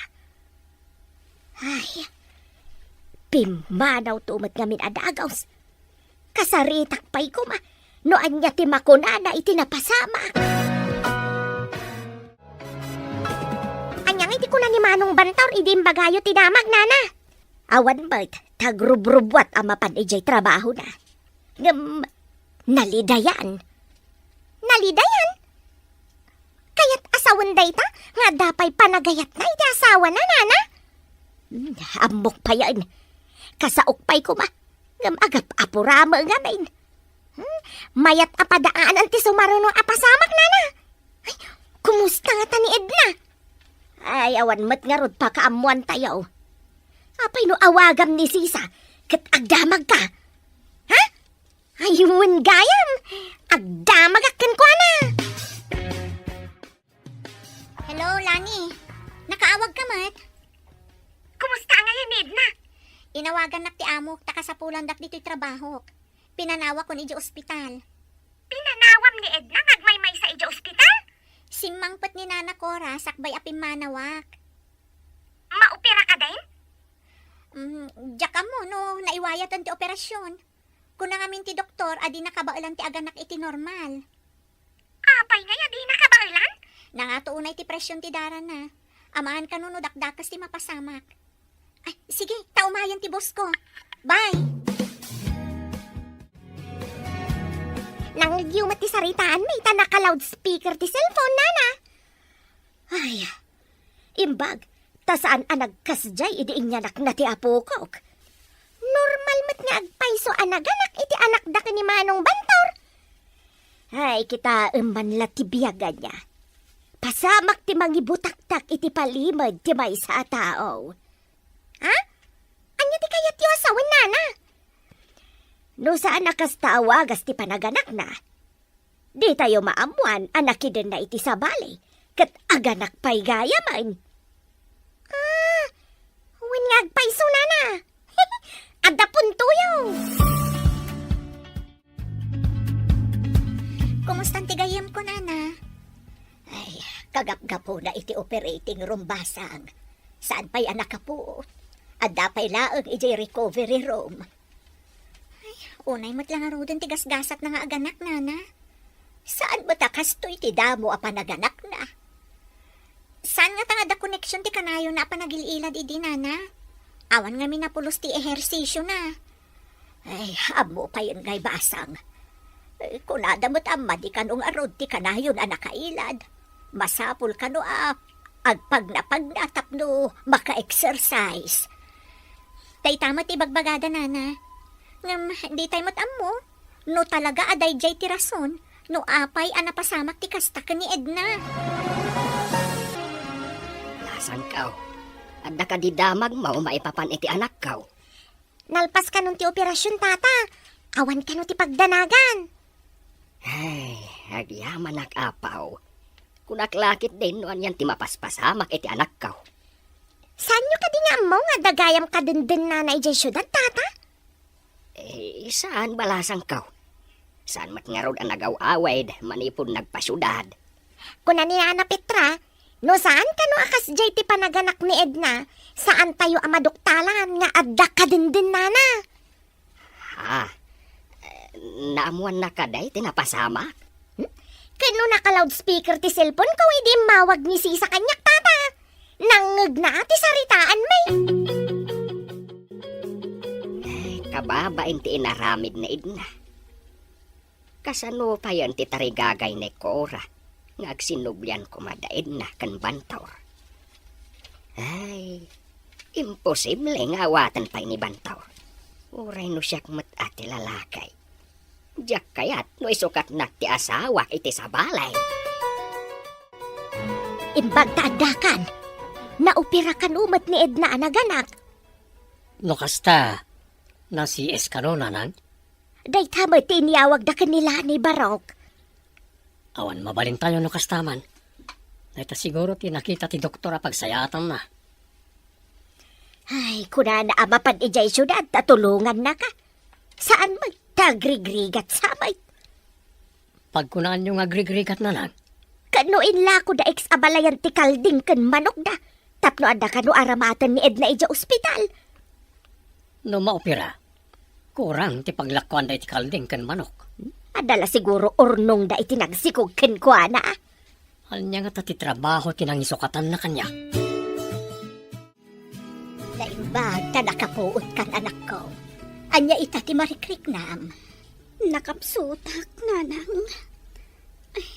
Ay, pimmanawto met ngamin a dagaws. Kasaritak pay koma no ania ti makunana iti napasamak. Ania nga iti kuna ni Manong Bantor idi imbagayo ti damag, nana? Awan met, ta agrubrubbuat a mapan idiay trabahona. Ngem, nalidayan. Nalidayan? Kayat a sawen dayta nga adda pay panagayatna iti asawana, nana? Hmm, ammok payen. Kasaok pay koma. Ngem agap-apurame ngamin. Hmm, mayat a padaanan ti sumaruno a pasamak, nana. Ay, kumusta ngata ni Edna? Ay, awan met ngarud pakaammoantayo. Apay no awagam ni Sisa ket agdamagka? Ha? Ay, wen gayam, agdamagak kenkuana. Hello, Lani. Nakaawag ka met? Kumusta ngayen ni Edna? Inawagannak ti amok ta kasapulandak ditoy trabahok. Pinanawakon idiay ospital. Pinanawam ni Edna nga agmaymaysa idiay ospital? Simmangpet ni Nana Cora sakbay a pimmanawak. Maopera ka din? Mm, diak ammo no naiwayatan ti operasyon. Kuna ngamin ti doktor a dina kabaelan ti aganak iti normal. Apay ngay a dina kabaelan? Nangato unay ti presyon ti darana. Amaan kano no dakdakes ti mapasamak. Ay, sige, ta umayen ti boss ko. Bye! Nangngegyo met ti saritaanmi ta naka-loudspeaker ti cellphone, nana. Ay, imbag, ta saan a nagkasdiay idi inyanakna ti apokok. Normal met nga agpayso a naganak iti anakda ken ni Manong Bantor. Ay, kitaem man la ti biag ania. Pasamak ti mangibutaktak iti palimed ti maysa a tao. Ha? Ania ti kayatyo a sawen, nana? No saan a kasta a wagas ti panaganakna, ditayo maammoan a nakidenna iti sabali, ket aganak pay gayamen. Ah, wen nga agpayso, nana. Adda puntoyo. Kumustan ti gayyemko, nana? Ay, kagapgapuna iti operating room, basang. Saan pay a nakapuot? Adda pay laeng idiay recovery room. Ay, unay met la ngaruden ti gasgasatna nga aganak, nana. Saan met a kastoy ti damo a panaganakna? Saan ngata nga adda koneksyon ti kanayonna a panagil-ilad idi, nana? Awan ngamin a pulos ti ehersisyona. Ay, ammo payen ngay, basang. Eh, kunada met a madi kano ngarud ti kanayon a nakailad. Masapul kano a agpagnapagna tapno maka-exercise. Dayta met ti ibagbagada, nana. Ngem, ditay met ammo no talaga a daydiay ti rason no apay a napasamak ti kasta ken ni Edna. Lasangkaw, adda kadi damagmo maipapan iti anakkaw? Nalpas kanon ti operasyon, tata. Awan kano ti pagdanagan. Ay, agyamanak, apaw. Kunak la ketdin no anian ti mapaspasamak iti anakkaw. Saanyo kadi nga ammo nga adda gayam kadendennana idiay siudad, tata? Eh, saan, balasangkaw. Saan met ngarud a nagaw-awid manipud nagpasiudad. Kuna ni Nana Petra, no saan kano a kasdiay ti panaganak ni Edna, saantayo a maduktalan nga adda kadendennana. Ha? Eh, naammoanna kadi ti napasamak? Hmm? Ken no naka-loudspeaker ti cellphone ko idi immawag ni Sisa kaniak, tata. Nangngegna ti saritaanmi. Eh, kababain ti inaramid ni Edna. Kasano payen ti tarigagay ni Cora nga agsinublian koma da Edna ken Bantor? Ay, imposible nga awaten pay ni Bantor. Uray no siak met a ti lalaki. Diak kayat no isukatnak ti asawak iti sabali. Imbag ta addakan, naopera kano met ni Edna a naganak. No kasta, na-C S kano, nanang? Dayta met ti inyawagda ken ni Lani, Barok. Awan mabalintayo no kasta man. Dayta siguro ti nakita ti doktor a pagsayaatanna. Ay, kunana a mapan idiay siudad ta tulongannaka. Saan met ta agrigrigat sa met. Pagkunaanyo nga agrigrigat, nanang, Ket no inlako da X a balayan ti kalding ken manokda, tapno adda kano aramaten ni Edna idiay ospital. No maupira, kurang ti paglakkuanda iti kalding ken manok. Adda la siguro urnongda iti nagsikog kenkuana. Ania ngata ti trabaho ti nangisukatanna kaniak? Naimbag ta nakapuotkan, anakko. Ania ita ti marikriknam? Nakapsutak, nanang. Ay,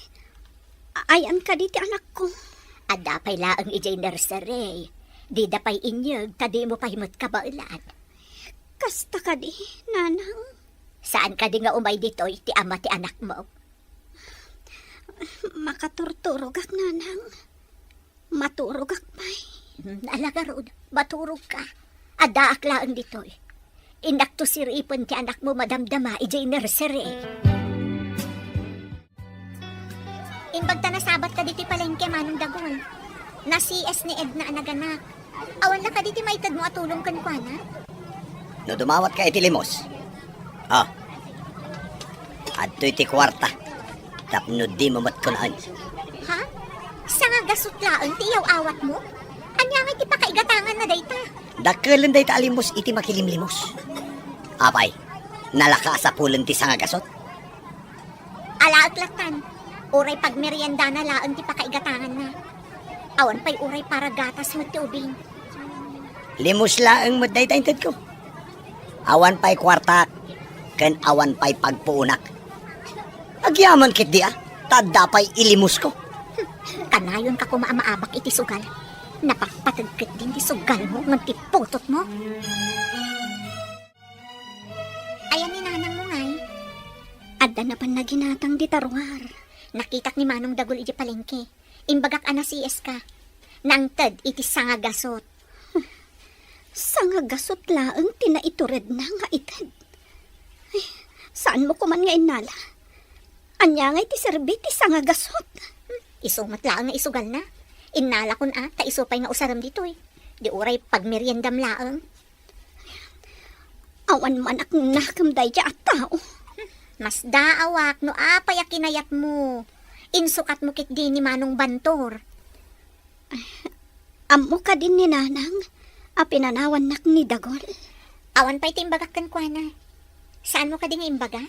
ayan kadi ti anakko? Adda pay laeng idiay nursery. Dida pay inyeg ta dimo pay met kabaelan. Kasta kadi, nanang? Saan kadi nga umay ditoy ti ama ti anakmo? Makaturturogak, nanang. Maturogak pay. Hmm, ala ngarud, maturogka. Addaak laeng ditoy. Innakto siripen ti anakmo madamdama idiay nursery. Imbag ta nasabatka ditoy palengke, Manong Dagul. Na-C S ni Edna a naganak. Awan la kadi ti maitedmo a tulong kenkuana? No dumawatka iti limos, ah, adtoy ti kuarta tapno dimo met kunaen. Ha? Sangagasut laeng ti iyaw-awatmo? Ania ngay ti pakaigatanganna dayta? Dakkelen dayta a limos iti makilimlimos. Apay, nalaka a sapulen ti sangagasut? Alaek lattan, uray pagmeriendana laeng ti pakaigatanganna. Awan pay uray para gatas met ti ubing. Limos laeng met dayta intedko. Awan pay kuartak, ken awan pay pagpuonak. Agyaman ketdi a, ta adda pay ilimosko. Kanayonka koma a maabak iti sugal. Napatpateg ketdin ti sugalmo ngem ti putotmo. Ayan ni nanangmo ngay? Adda napan naginatang dita ruar. Nakitak ni Manong Dagul idiay palengke. Imbagak a na-C S ka. Nangted iti sangagasut. Sangagasut laeng ti naituredna nga ited. Ay, saanmo koman nga innala? Ania ngay ti serbi ti sangagasut? Isu met laeng nga isugalna. Innalakon a, ta isu pay nga usarem ditoy. Di uray pagmeriendam laeng. Awan man a nakem dayta a tao. Masdaawak no apay a kinayatmo. Insukatmo ketdi ni Manong Bantor. Ammo kadi ni Nanang a pinanawannak ni Dagul? Awan pay ti imbagak kenkuana. Saanmo kadi nga imbaga?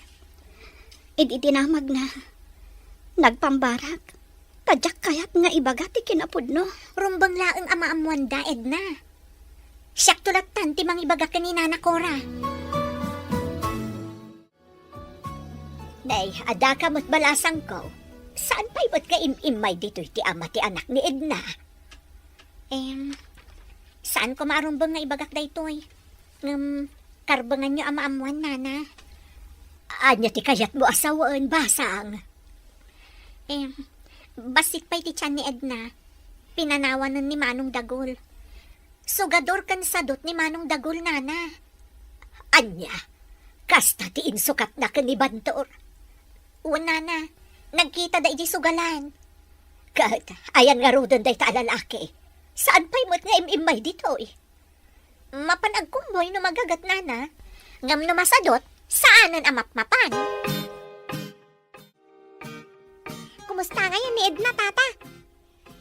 Idi dinamagna, nagpambarak. Ta diak kayat nga ibaga ti kinapudno. Rumbeng laeng a maammoanda, Edna. Siakto lattan ti mangibaga ken ni Nana Cora. Nay, adda ka met balasangko. Saan pay met nga im-immay ditoy ti ama ti anak ni Edna? Em, saan koma a rumbeng nga ibagak daytoy. Ngem, karbenganyo a maammoan, Nana. Ania ti kayatmo a sawen, basang? Em, bassit pay ti tian ni Edna. Pinanawanen ni Manong Dagul. Sugador ken sadot ni Manong Dagul, Nana. Ania? Kasta ti insukatna ken ni Bantor? Wen, Nana. Nagkitada idiay sugalan. Ket, ayan ngaruden dayta a lalaki? Saan pay met nga im-immay ditoy? Mapan agkumbuy no magagat, Nana. Ngem no masadot, saanen a mapmapan. Kumusta ngayen ni Edna, Tata?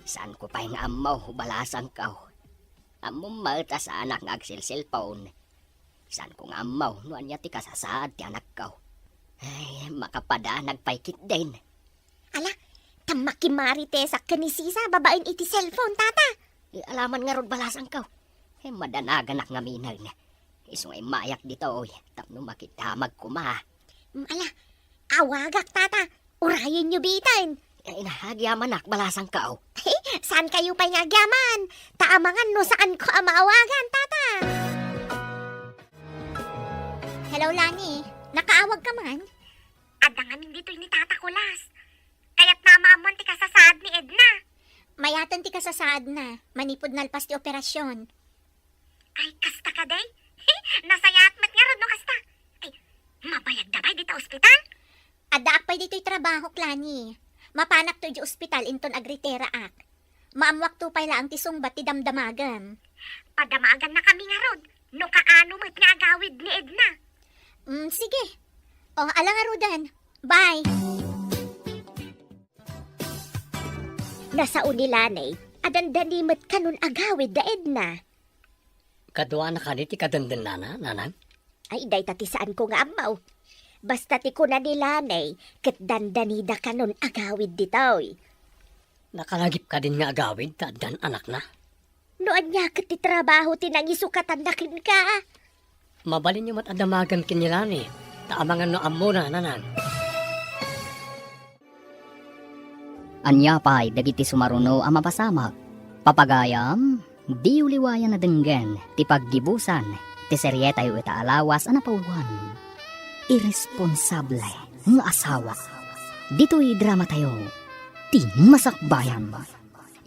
Saanko pay nga ammo, balasangko. Ammom met a saanak nga agselselpon. Saanko nga ammo no ania ti kasasaad ti anakko. Ay, makapadanag pay ketdin. Ala, ta makimaritesak ken ni Sisa babaen iti cellphone, Tata. Ay, ala man ngarud, balasangko. Ay, madanaganak ngamin. Isu nga immayak ditoy tapno makidamag koma. Mm, ala, awagak, Tata. Urayenyo bitan. Ay, na, agyamanak, balasangko. Saankayo pay nga agyaman. Ta amangan no saanko a maawagan, Tata. Hello, Lani. Nakaawag ka man? Adda ngamin ditoy ni Tata Kulas. Kayatna a maammoan ti kasasaad ni Edna. Mayaten ti kasasaadna, manipud nalpas ti operasyon. Ay, kasta kadi? Nasayaat met ngarud no kasta. Ay, mabayagda pay dita ospital? Addaak pay ditoy trabahok, Lani. Mapanakto idiay ospital inton agritiraak. Maammoakto pay laeng ti sungbat ti damdamagem. Padamagannakami ngarud no kaano met nga agawid ni Edna. Mm, sige. O, ala ngaruden. Bye. Ta sao ni Lanay a dandani met kanon agawid da Edna. Kaduana kadi ti kadendennana, nanang? Ay, dayta ti saanko nga ammo. Basta ti kuna ni Lanay, ket dandanida kanon agawid ditoy. Nakalagip kadin nga agawid ta addan anakna? No ania ket ti trabaho ti nangisukatanna kenka? Mabalinyo met a damagen ken ni Lanay, ta amangan no ammona, nanang. Ania pay dagiti sumaruno a mapasamak? Papagayam, diyo liwayan a denggen ti paggibusan ti serietayo ita a lawas a napauluan. Irresponsable nga asawa. Ditoy dramatayo, Ti Masakbayan.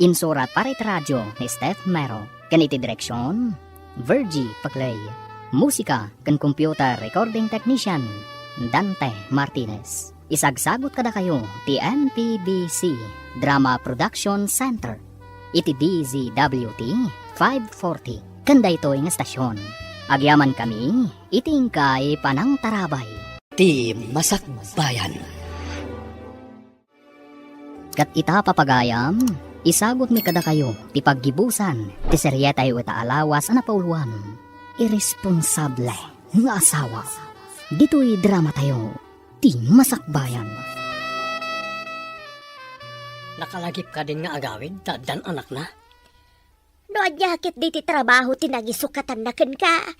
Insurat para iti radio ni Steph Mero, ken iti direksion, Virgie Paclay. Musika ken computer recording technician, Dante Martinez. Isagsagut kadakayo ti N P B C Drama Production Center iti D Z W T five forty ken daytoy nga estasion. Agyamankami iti inkay panangtarabay. Ti Masakbayan. Ket ita, papagayam, isagutmi kadakayo ti paggibusan ti serietayo ita a lawas a napauluan. Irresponsable nga asawa. Ditoy dramatayo, Ti Masakbayan. Nakalagip kadin nga agawid ta addan anakna? No ania ket diti trabaho ti nangisukatanna kenka?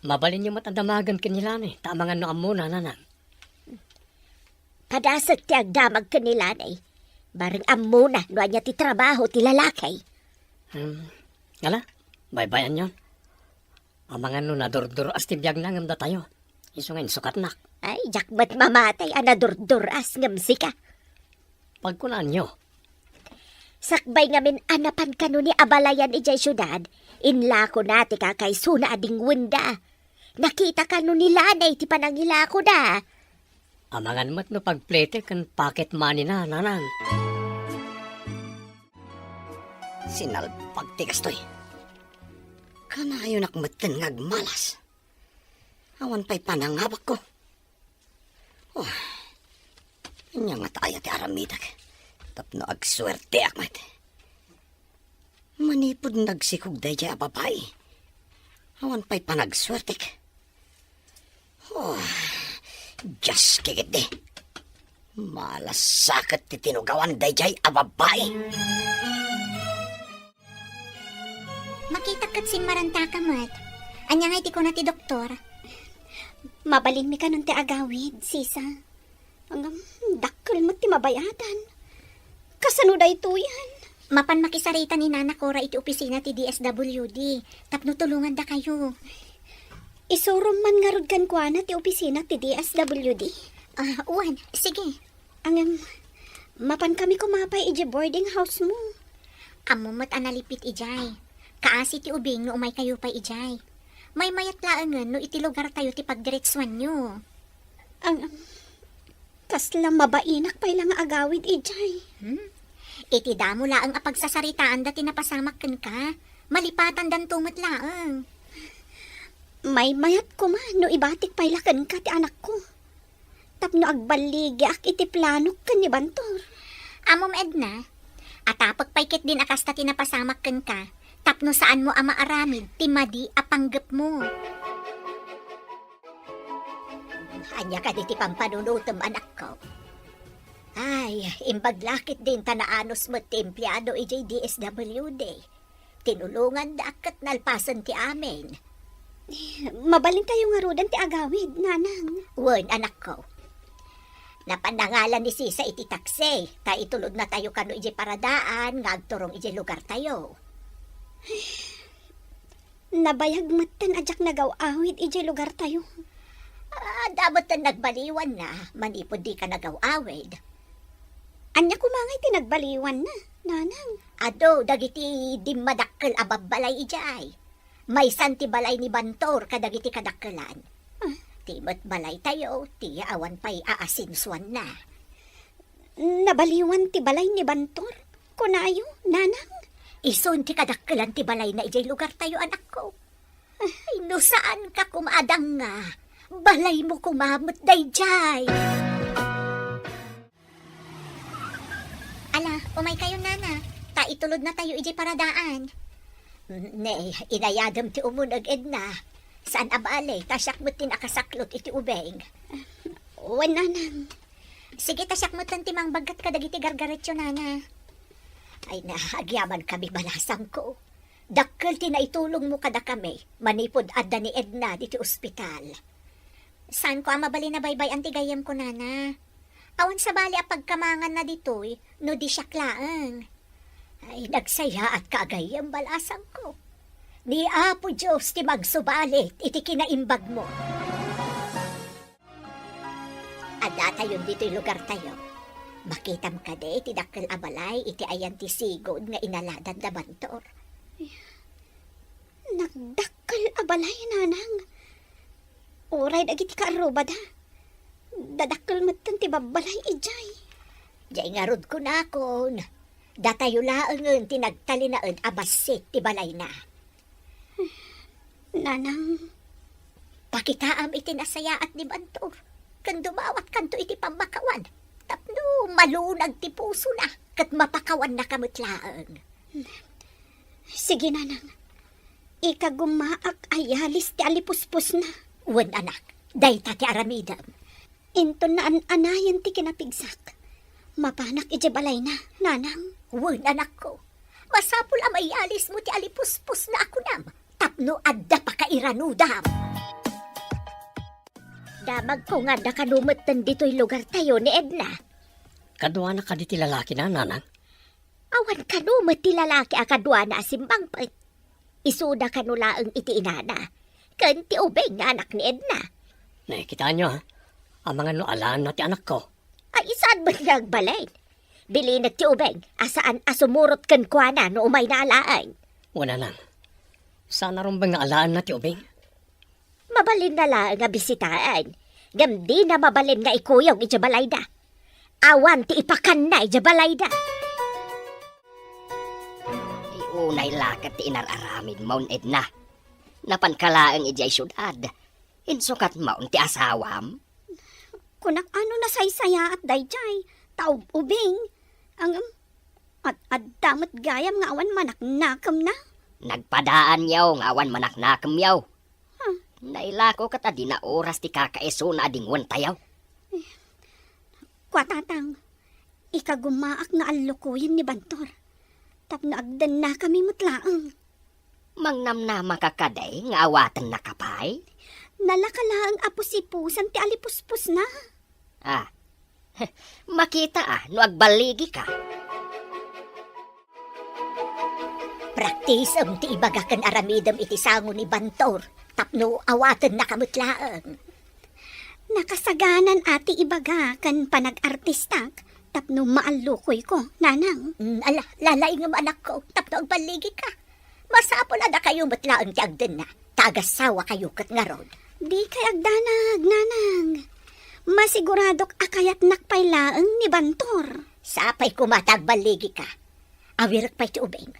Mabalinyo met a damagen ken ni Lanay, ta amangan no ammona, nanang. Padasek ti agdamag ken ni Lanay. Bareng ammona no ania ti trabaho ti lalaki. Hmm. Ala, baybay-anyon. Amangan no nadurdur-as ti biagna ngem datayo. Isu nga insukatnak. Ay, diak met mamatay a nadurdur-as ngem sika. Pagkunaanyo. Sakbay ngamin a napan kano ni abalayan idiay siudad, inlakona ti kakaisuna a dingwenda. Nakita kano ni Lanay ti panangilakoda. Amangan met no pagplete ken pocket money na, nanang. Sinalbag ti kastoy. Kanayonak metten nga agmalas. Awan pay panangabakko. Oh, ania ngata aya ti aramidek tapno agsuerteak met? Manipud nagsikog daydiay a babai, awan pay panagsuertek. Oh, Dios, kikitdi. Malasaket ti tinugawan daydiay a babai. Makitak ket simmarantaka met. Ania ngay ti kuna ti doktor? Mabalinmi kanon ti agawid, sisa. Ngem, dakkel met ti mabayadan. Kasano daytoyen? Mapan makisarita ni Nana Cora iti opisina ti D S W D tapno tulongandakayo. Isurom man ngarud kenkuana ti opisina ti D S W D? Ah, wen, sige. Ngem, mapankami koma pay idiay boarding house mo. Ammom met a nalipit idiay. Kaasi ti ubing no umaykayo pay idiay. Maymayat laengen no iti lugartayo ti pagdiretsuanyo. Ang, kasla mabainak pay la nga agawid idiay. Hmm? Iti damo laeng a pagsasaritaanda ti napasamak kenka, malipatandanto met laeng. Maymayat koma no ibatik pay la kenka ti anakko. Tapno agballigiak iti planok ken ni Bantor. Ammom, Edna, atapek pay ketdin a kasta ti napasamak kenka tapno saanmo a maaramid ti madi a panggepmo. Ania kadi ti pampanunotem, anakko? Ay, imbag la ketdin ta naanus met ti empleado idiay D S W D. Tinulongandak ket nalpasen ti amin. Mabalintayo ngaruden ti agawid, nanang. Wen, anakko. Napan nangalan ni Sisa iti taksi, ta itulodnatayo kano idiay paradaan nga agturong idiay lugartayo. Nabayag metten a diak nagaw-awid idiay lugartayo. Adda metten nagbaliwanna manipud dika nagaw-awid. Ania koma ngay ti nagbaliwanna, nanang? Adu dagiti dimmadakkel a babbalay idiay. Maysan ti balay ni Bantor kadagiti kadakkelan. Ah. Ti met balaytayo, ti awan pay aasensuanna. Nabaliwan ti balay ni Bantor? Kunayo, nanang? Isun ti kadakkelan ti balayna idiay lugartayo, anakko. Ay, no saanka koma a danga, balaymo koma met daydiay. Ala, Umaykayo, nana, ta itulodnatayo idiay paradaan. Ne, inayadem ti umuneg, Edna. Saan a bale, ta siak met ti nakasaklot iti ubing. Wen, nanang. Sige, ta siak metten ti mangbaggat kadagiti gargaretyo, nana. Ay na, agyamankami, balasangko. Dakkel ti naitulongmo kadakami manipud adda ni Edna ditoy ospital. Saanko a mabalin a baybay-an ti gayyemko, nana. Awan sabali a pagkamanganna ditoy no di siak laeng. Ay, nagsayaatka a gayyem, balasangko. Ni Apo Dios ti mangsubalit iti kinaimbagmo. Addatayon ditoy lugartayo. Makitam kadi ti dakkel a balay iti ayan ti sigud nga inaladan da Bantor? Nagdakkel a balay, nanang. Uray dagiti kaarrubada, dadakkel metten ti babbalay idiay. Diay ngarud kunakon, datayo laengen ti nagtalinaed a bassit ti balayna. Nanang. Pakitaam iti nasayaat ni Bantor, ken dumawatkanto iti pammakawan, tapno malunag ti pusona, ket mapakawannaka met laeng. Sige, nanang. Ikagumaak a iyalis ti alipuspusna. Wen, anak, dayta ti aramidem. Inton naan-anayen ti kinapigsak, mapanak idiay balayna, nanang. Wen, anakko. Masapul a maiyalismo ti alipuspusna a kunam tapno adda pakairanudam. Damagko nga adda kano metten ditoy lugartayo ni Edna. Kaduana kadi ti lalakina, nanang? Awan kano met ti lalaki a kaduana a simmangpet. Isuda kano laeng iti inana ken ti ubing nga anak ni Edna. Ne, kitaenyo, ha? Amangan no alaenna ti anakko. Ay, saan met nga agbalin? Bilinek ti ubing a saan a sumurot kenkuana no umayna alaen. Wen, nanang. Saan a rumbeng nga alaenna ti ubing? Mabalinna laeng a bisitaen, ngem dina mabalin nga ikuyog idiay balayda. Awan ti ipakanna idiay balayda. Ay, unay la ket ti inar-aramidmo, Edna. Napanka laeng idiay siudad. Insukatmo ti asawam? Kunak a no nasaysayaat daydiay, ta ub-ubing. Ngem, ad-adda met gayam nga awan manaknakemna. Nagpadaanyo nga awan manaknakemyo. Hmm. Nailako ket a dina oras ti kakaisuna a dinguentayo. Kua, tatang, ikagumaak nga allukoyen ni Bantor tapno agdennakami met laeng. Mangnamnamaka kadi nga awatennaka pay? Nalaka laeng a pusipusan ti alipuspusna. Ah, makita a no agballigika. Praktisem ti ibaga ken aramidem iti sango ni Bantor tapno awatennaka met laeng. Nakasaganan a ti ibaga ken panag-artistak tapno maallukoyko, nanang. Mm, ala, lalaingem, anakko, tapno agballigika. Masapul a dakayo met laeng ti agdenna, ta agasawakayo ket ngarud. Dikay agdanag, nanang. Masiguradok a kayatnak pay laeng ni Bantor. Sapay koma ta agballigika. Awirek pay ti ubing.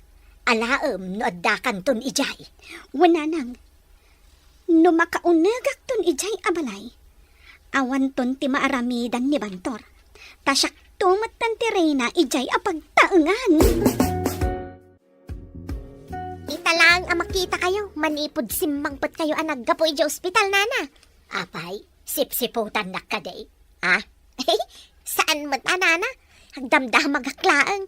Alaem no addakanton idiay. Wen, nanang. No makaunegakton idiay a balay, awanton ti maaramidan ni Bantor. Ta siakto metten ti reyna idiay a pagtaengan. Ita laeng a makitakayo manipud simmangpetkayo a naggapu idiay ospital, nana. Apay, sipsiputannak kadi? Ah? Saan met a, nana. Agdamdamagak laeng.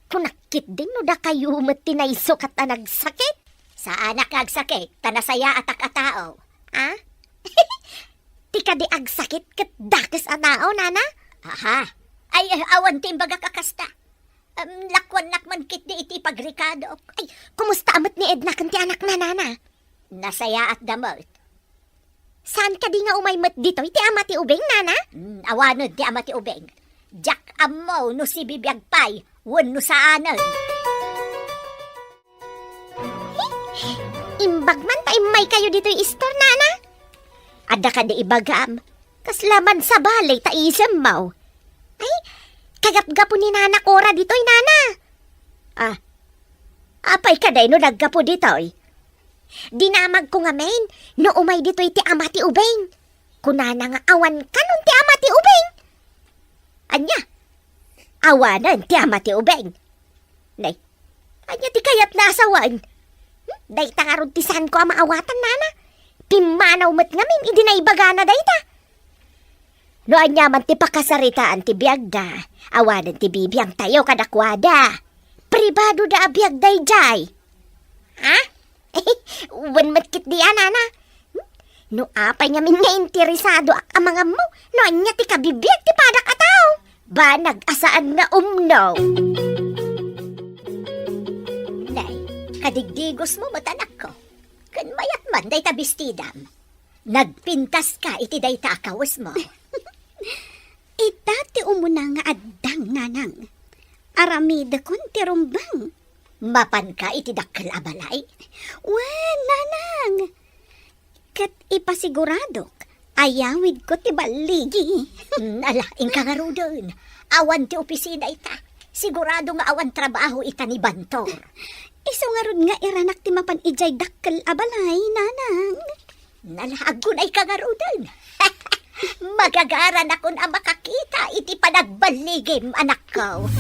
Kunak ketdin no dakayo met ti naisukat a nagsakit. Saanak nga agsakit, ta nasayaatak a tao. Ah? Ti kadi agsakit ket dakes a tao, nana? Aha. Ay, eh, awan ti imbagak a kasta. Em, lakuannak man ketdi iti pagrikadok. Ay, kumusta a met ni Edna ken ti anakna, nana? Nasayaatda met. Saan kadi nga umay met ditoy ti ama ti ubing, nana? Hmm, awanen ti ama ti ubing. Diak ammo no sibibiag pay wenno saanen. Imbag man ta immaykayo ditoy istor, nana? Adda kadi ibagam, kasla man sabali ta isemmo. Ay, kagapgapo ni Nana Cora ditoy, nana. Ah, apay kadi no naggapu ditoy? Dinamagko ngamin no umay ditoy ti ama ti ubing. Kunana nga awan kanon ti ama ti ubing. Ania? Awanen ti ama ti ubing. Nay, ania ti kayatna a sawen? Hmm? Dayta ngarud ti saanko a maawatan, nana. Pimmanaw met ngamin idi naibagana dayta. No ania man ti pakasaritaan ti biagda, awanen ti bibiangtayo kadakuada. Pribadoda a biag daydiay. Ha? Wen met ketdi a, nana. No apay ngamin nga interesadoak a mangammo no ania ti kabibiag ti padak a tao. Banag a saan nga umno. Nay, kadigdigosmo met, anakko. Ken mayat man dayta bestidam. Nagpintaska iti dayta a kawesmo. Ita ti umuna nga addang, nanang. Aramidekon ti rumbeng. Mapanka iti dakkel a balay? Wen, nanang. Ket ipasiguradok, ayawidko ti balligi. Hmm, ala, inka ngaruden. Awan ti opisina ita. Sigurado nga awan trabaho ita ni Bantor. Isu ngarud nga iranak ti mapan idiay dakkel a balay, nanang. Nala, aggunayka ngaruden. Magagaranakon a makakita iti panagballigim, anakko.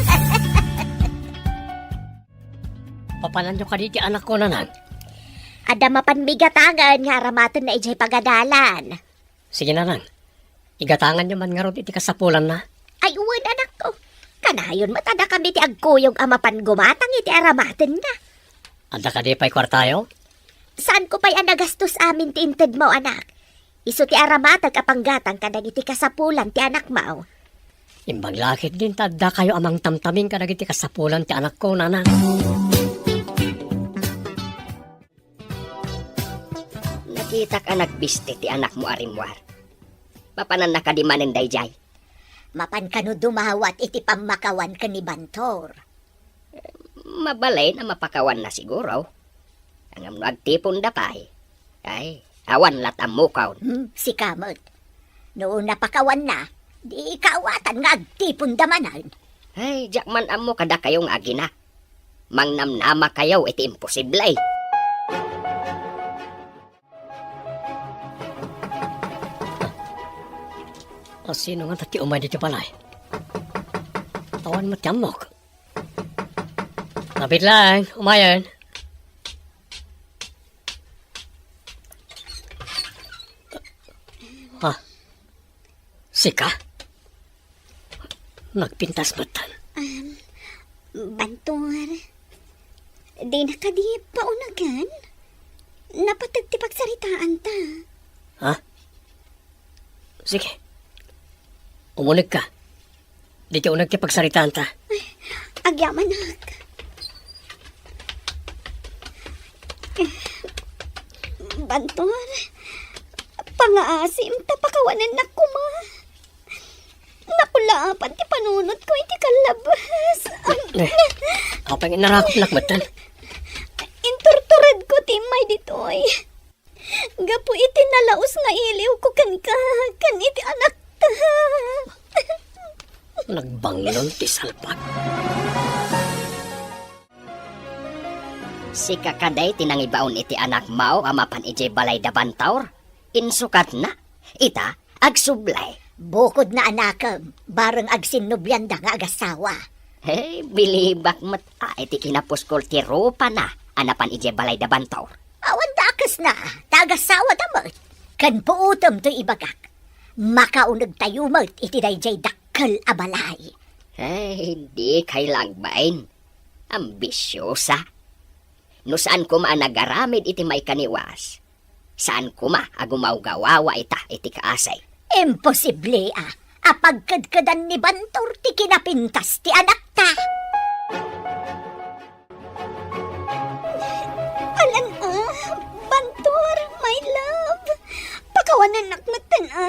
Papananyo kadi ti anakko, nanang? Adda mapan migatangen nga aramatenna idiay pagadalan. Sige, nanang. Igatanganyo man ngarud iti kasapulanna. Ay, wen, anakko. Kanayon met a dakami ti agkuyog a mapan gumatang iti aramatenna. Adda kadi pay kuartayo? Saanko pay a nagastos amin ti intedmo, anak. Isu ti aramatek a panggatang kadagiti kasapulan ti anakmo. Imbag la ketdin ta addakayo a mangtamtamin kadagiti kasapulan ti anakko, nanang. Nakitak a nagbisti ti anakmo a rimmuar. Mapananna kadi manen daydiay? Mapan kano dumawat iti pammakawan ken ni Bantor? Mabalin a mapakawanna siguro. Ngem no agtiponda pay, ay, awan lat' ammokon. Hmm, sika met. No napakawanna, di kaawatan nga agtiponda manen. Ay, diak man ammo kadakayo nga agina. Mangnamnamakayo iti imposible. A, sino ngata ti umay ditoy balay? Awan met ti ammok. Lapit lang, umayen. Ha? Sika? Nagpintas met. Um, Bantor, dina kadi paunagen? Napateg ti pagsaritaanta. Ha? Sige. Umunegka. Dita uneg ti pagsaritaanta. Ay, agyamanak. Bantor, pangaasim ta pakawanennak koma. Nakulaapan ti panunotko iti kallabas. Eh, apay nga inarakopnak metten? Inturturedko ti immay ditoy. Gapu iti nalaus nga iliwko kenka, ken iti anakta. Nagbanglon ti salpag. Sika kadi ti nangibaon iti anakmo a mapan idiay balay da Bantor? Insukatna, ita, agsublay. Bukodna, anakem, bareng agsinnobianda nga agasawa. Hey, bilibak met a iti kinapuskol ti rupana a napan idiay balay da Bantor. Awan dakesna, ta agasawada met. Ken puotem toy ibagak. Makaunegtayo met iti daydiay dakkel a balay. Hey, dikay la agbain. Ambisiosa. No saan koma a nagaramid iti maikaniwas, saan koma a gumawgawawa ita iti kaasi. Imposible a, a pagkedkedan ni Bantor ti kinapintas ti anakta. Alan a, Bantor, my love. Pakawanennak metten a.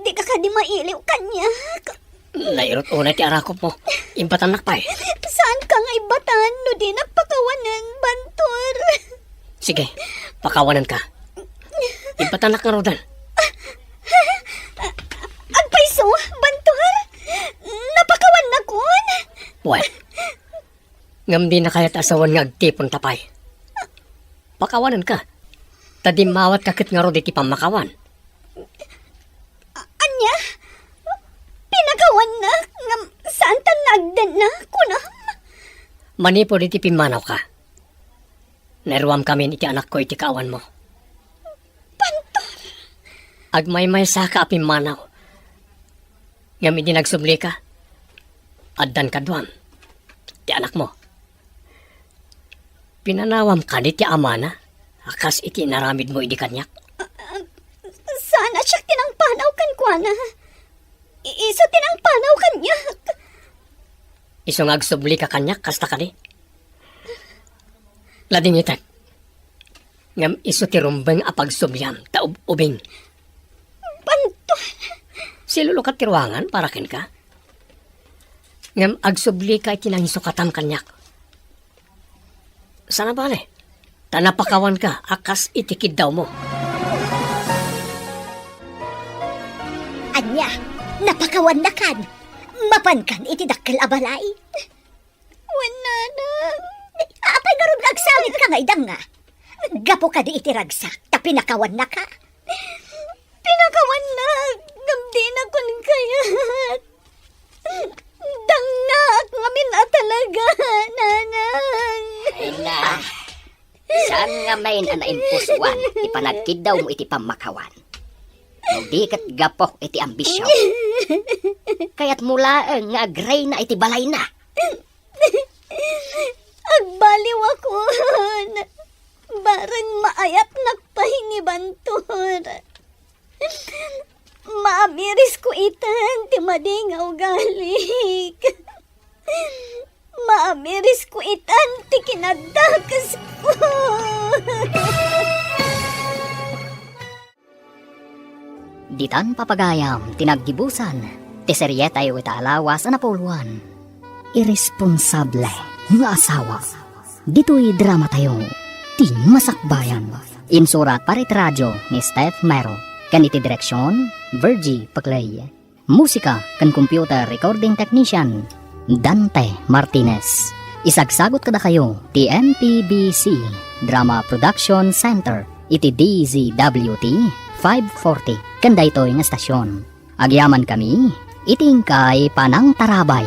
Dika kadi mailiw kaniak. Nairut unay ti arakopmo. Imbatannak pay. Saanka nga imbatan no dinak pakawanen, Bantor? Sige, pakawanenka. Imbatannak ngaruden. Agpayso, Bantor? Napakawannakon? Wen, ngem dina kayat a sawen nga agtiponta pay. Pakawanenka, ta dimmawatka ket ngarud iti pammakawan. A-, ania? Pinakawannak ngem saantan nga Addanna, kunam? Manipud iti pimmanawka, nairuamkamin iti anakko iti kaawanmo. Pantor! Agmaymaysaka a pimmanaw. Ngem idi nagsublika, addan kaduam ti anakmo. Pinanawam kadi ti amana a kas iti inaramidmo idi kaniak? Saan a siak ti nangpanaw kenkuana. I-, isu ti nangpanaw kaniak. Isu nga agsublika kaniak, kasta kadi? Ladingitek. Ngem isu ti rumbeng a pagsubliam ta ub-ubing. Pantor! Silulukat ti ruangan para kenka. Ngem agsublika iti nanginsukatan kaniak. Saan a bale, ta napakawanka a kas iti kiddawmo. Ania, napakawannakan? Mapankan iti dakkel a balay? Wen, nanang. Apay ngarud nga agsangitka nga idanga? Gapu kadi iti ragsak ta pinakawannaka? Pinakawannak, ngem dinakon kayat. Dangngaak ngamin a talaga, nanang. Ay na. Saan ngamin a naimpusuan ti panagkiddawmo iti pammakawan? No di ket gapu iti ambisio. Kayatmo laeng nga agreyna iti balayna. Agbaliwakon. Bareng maayatnak pay ni Bantor. Maamirisko itan ti madi nga ugalik. Maamirisko itan ti kinaddakesko. Ditan papagayam ti naggibusan ti serietayo ita a lawas a napuloan, Iresponsable nga Asawa. Ditoy dramatayo, Ti Masakbayan. Insurat para iti radio ni Steph Mero, ken iti direksion, Virgie Paclay. Musika ken computer recording technician, Dante Martinez. Isagsagut kadakayo ti M P B C Drama Production Center iti D Z W T five forty ken daytoy nga estasion. Agyamankami iti inkay panangtarabay.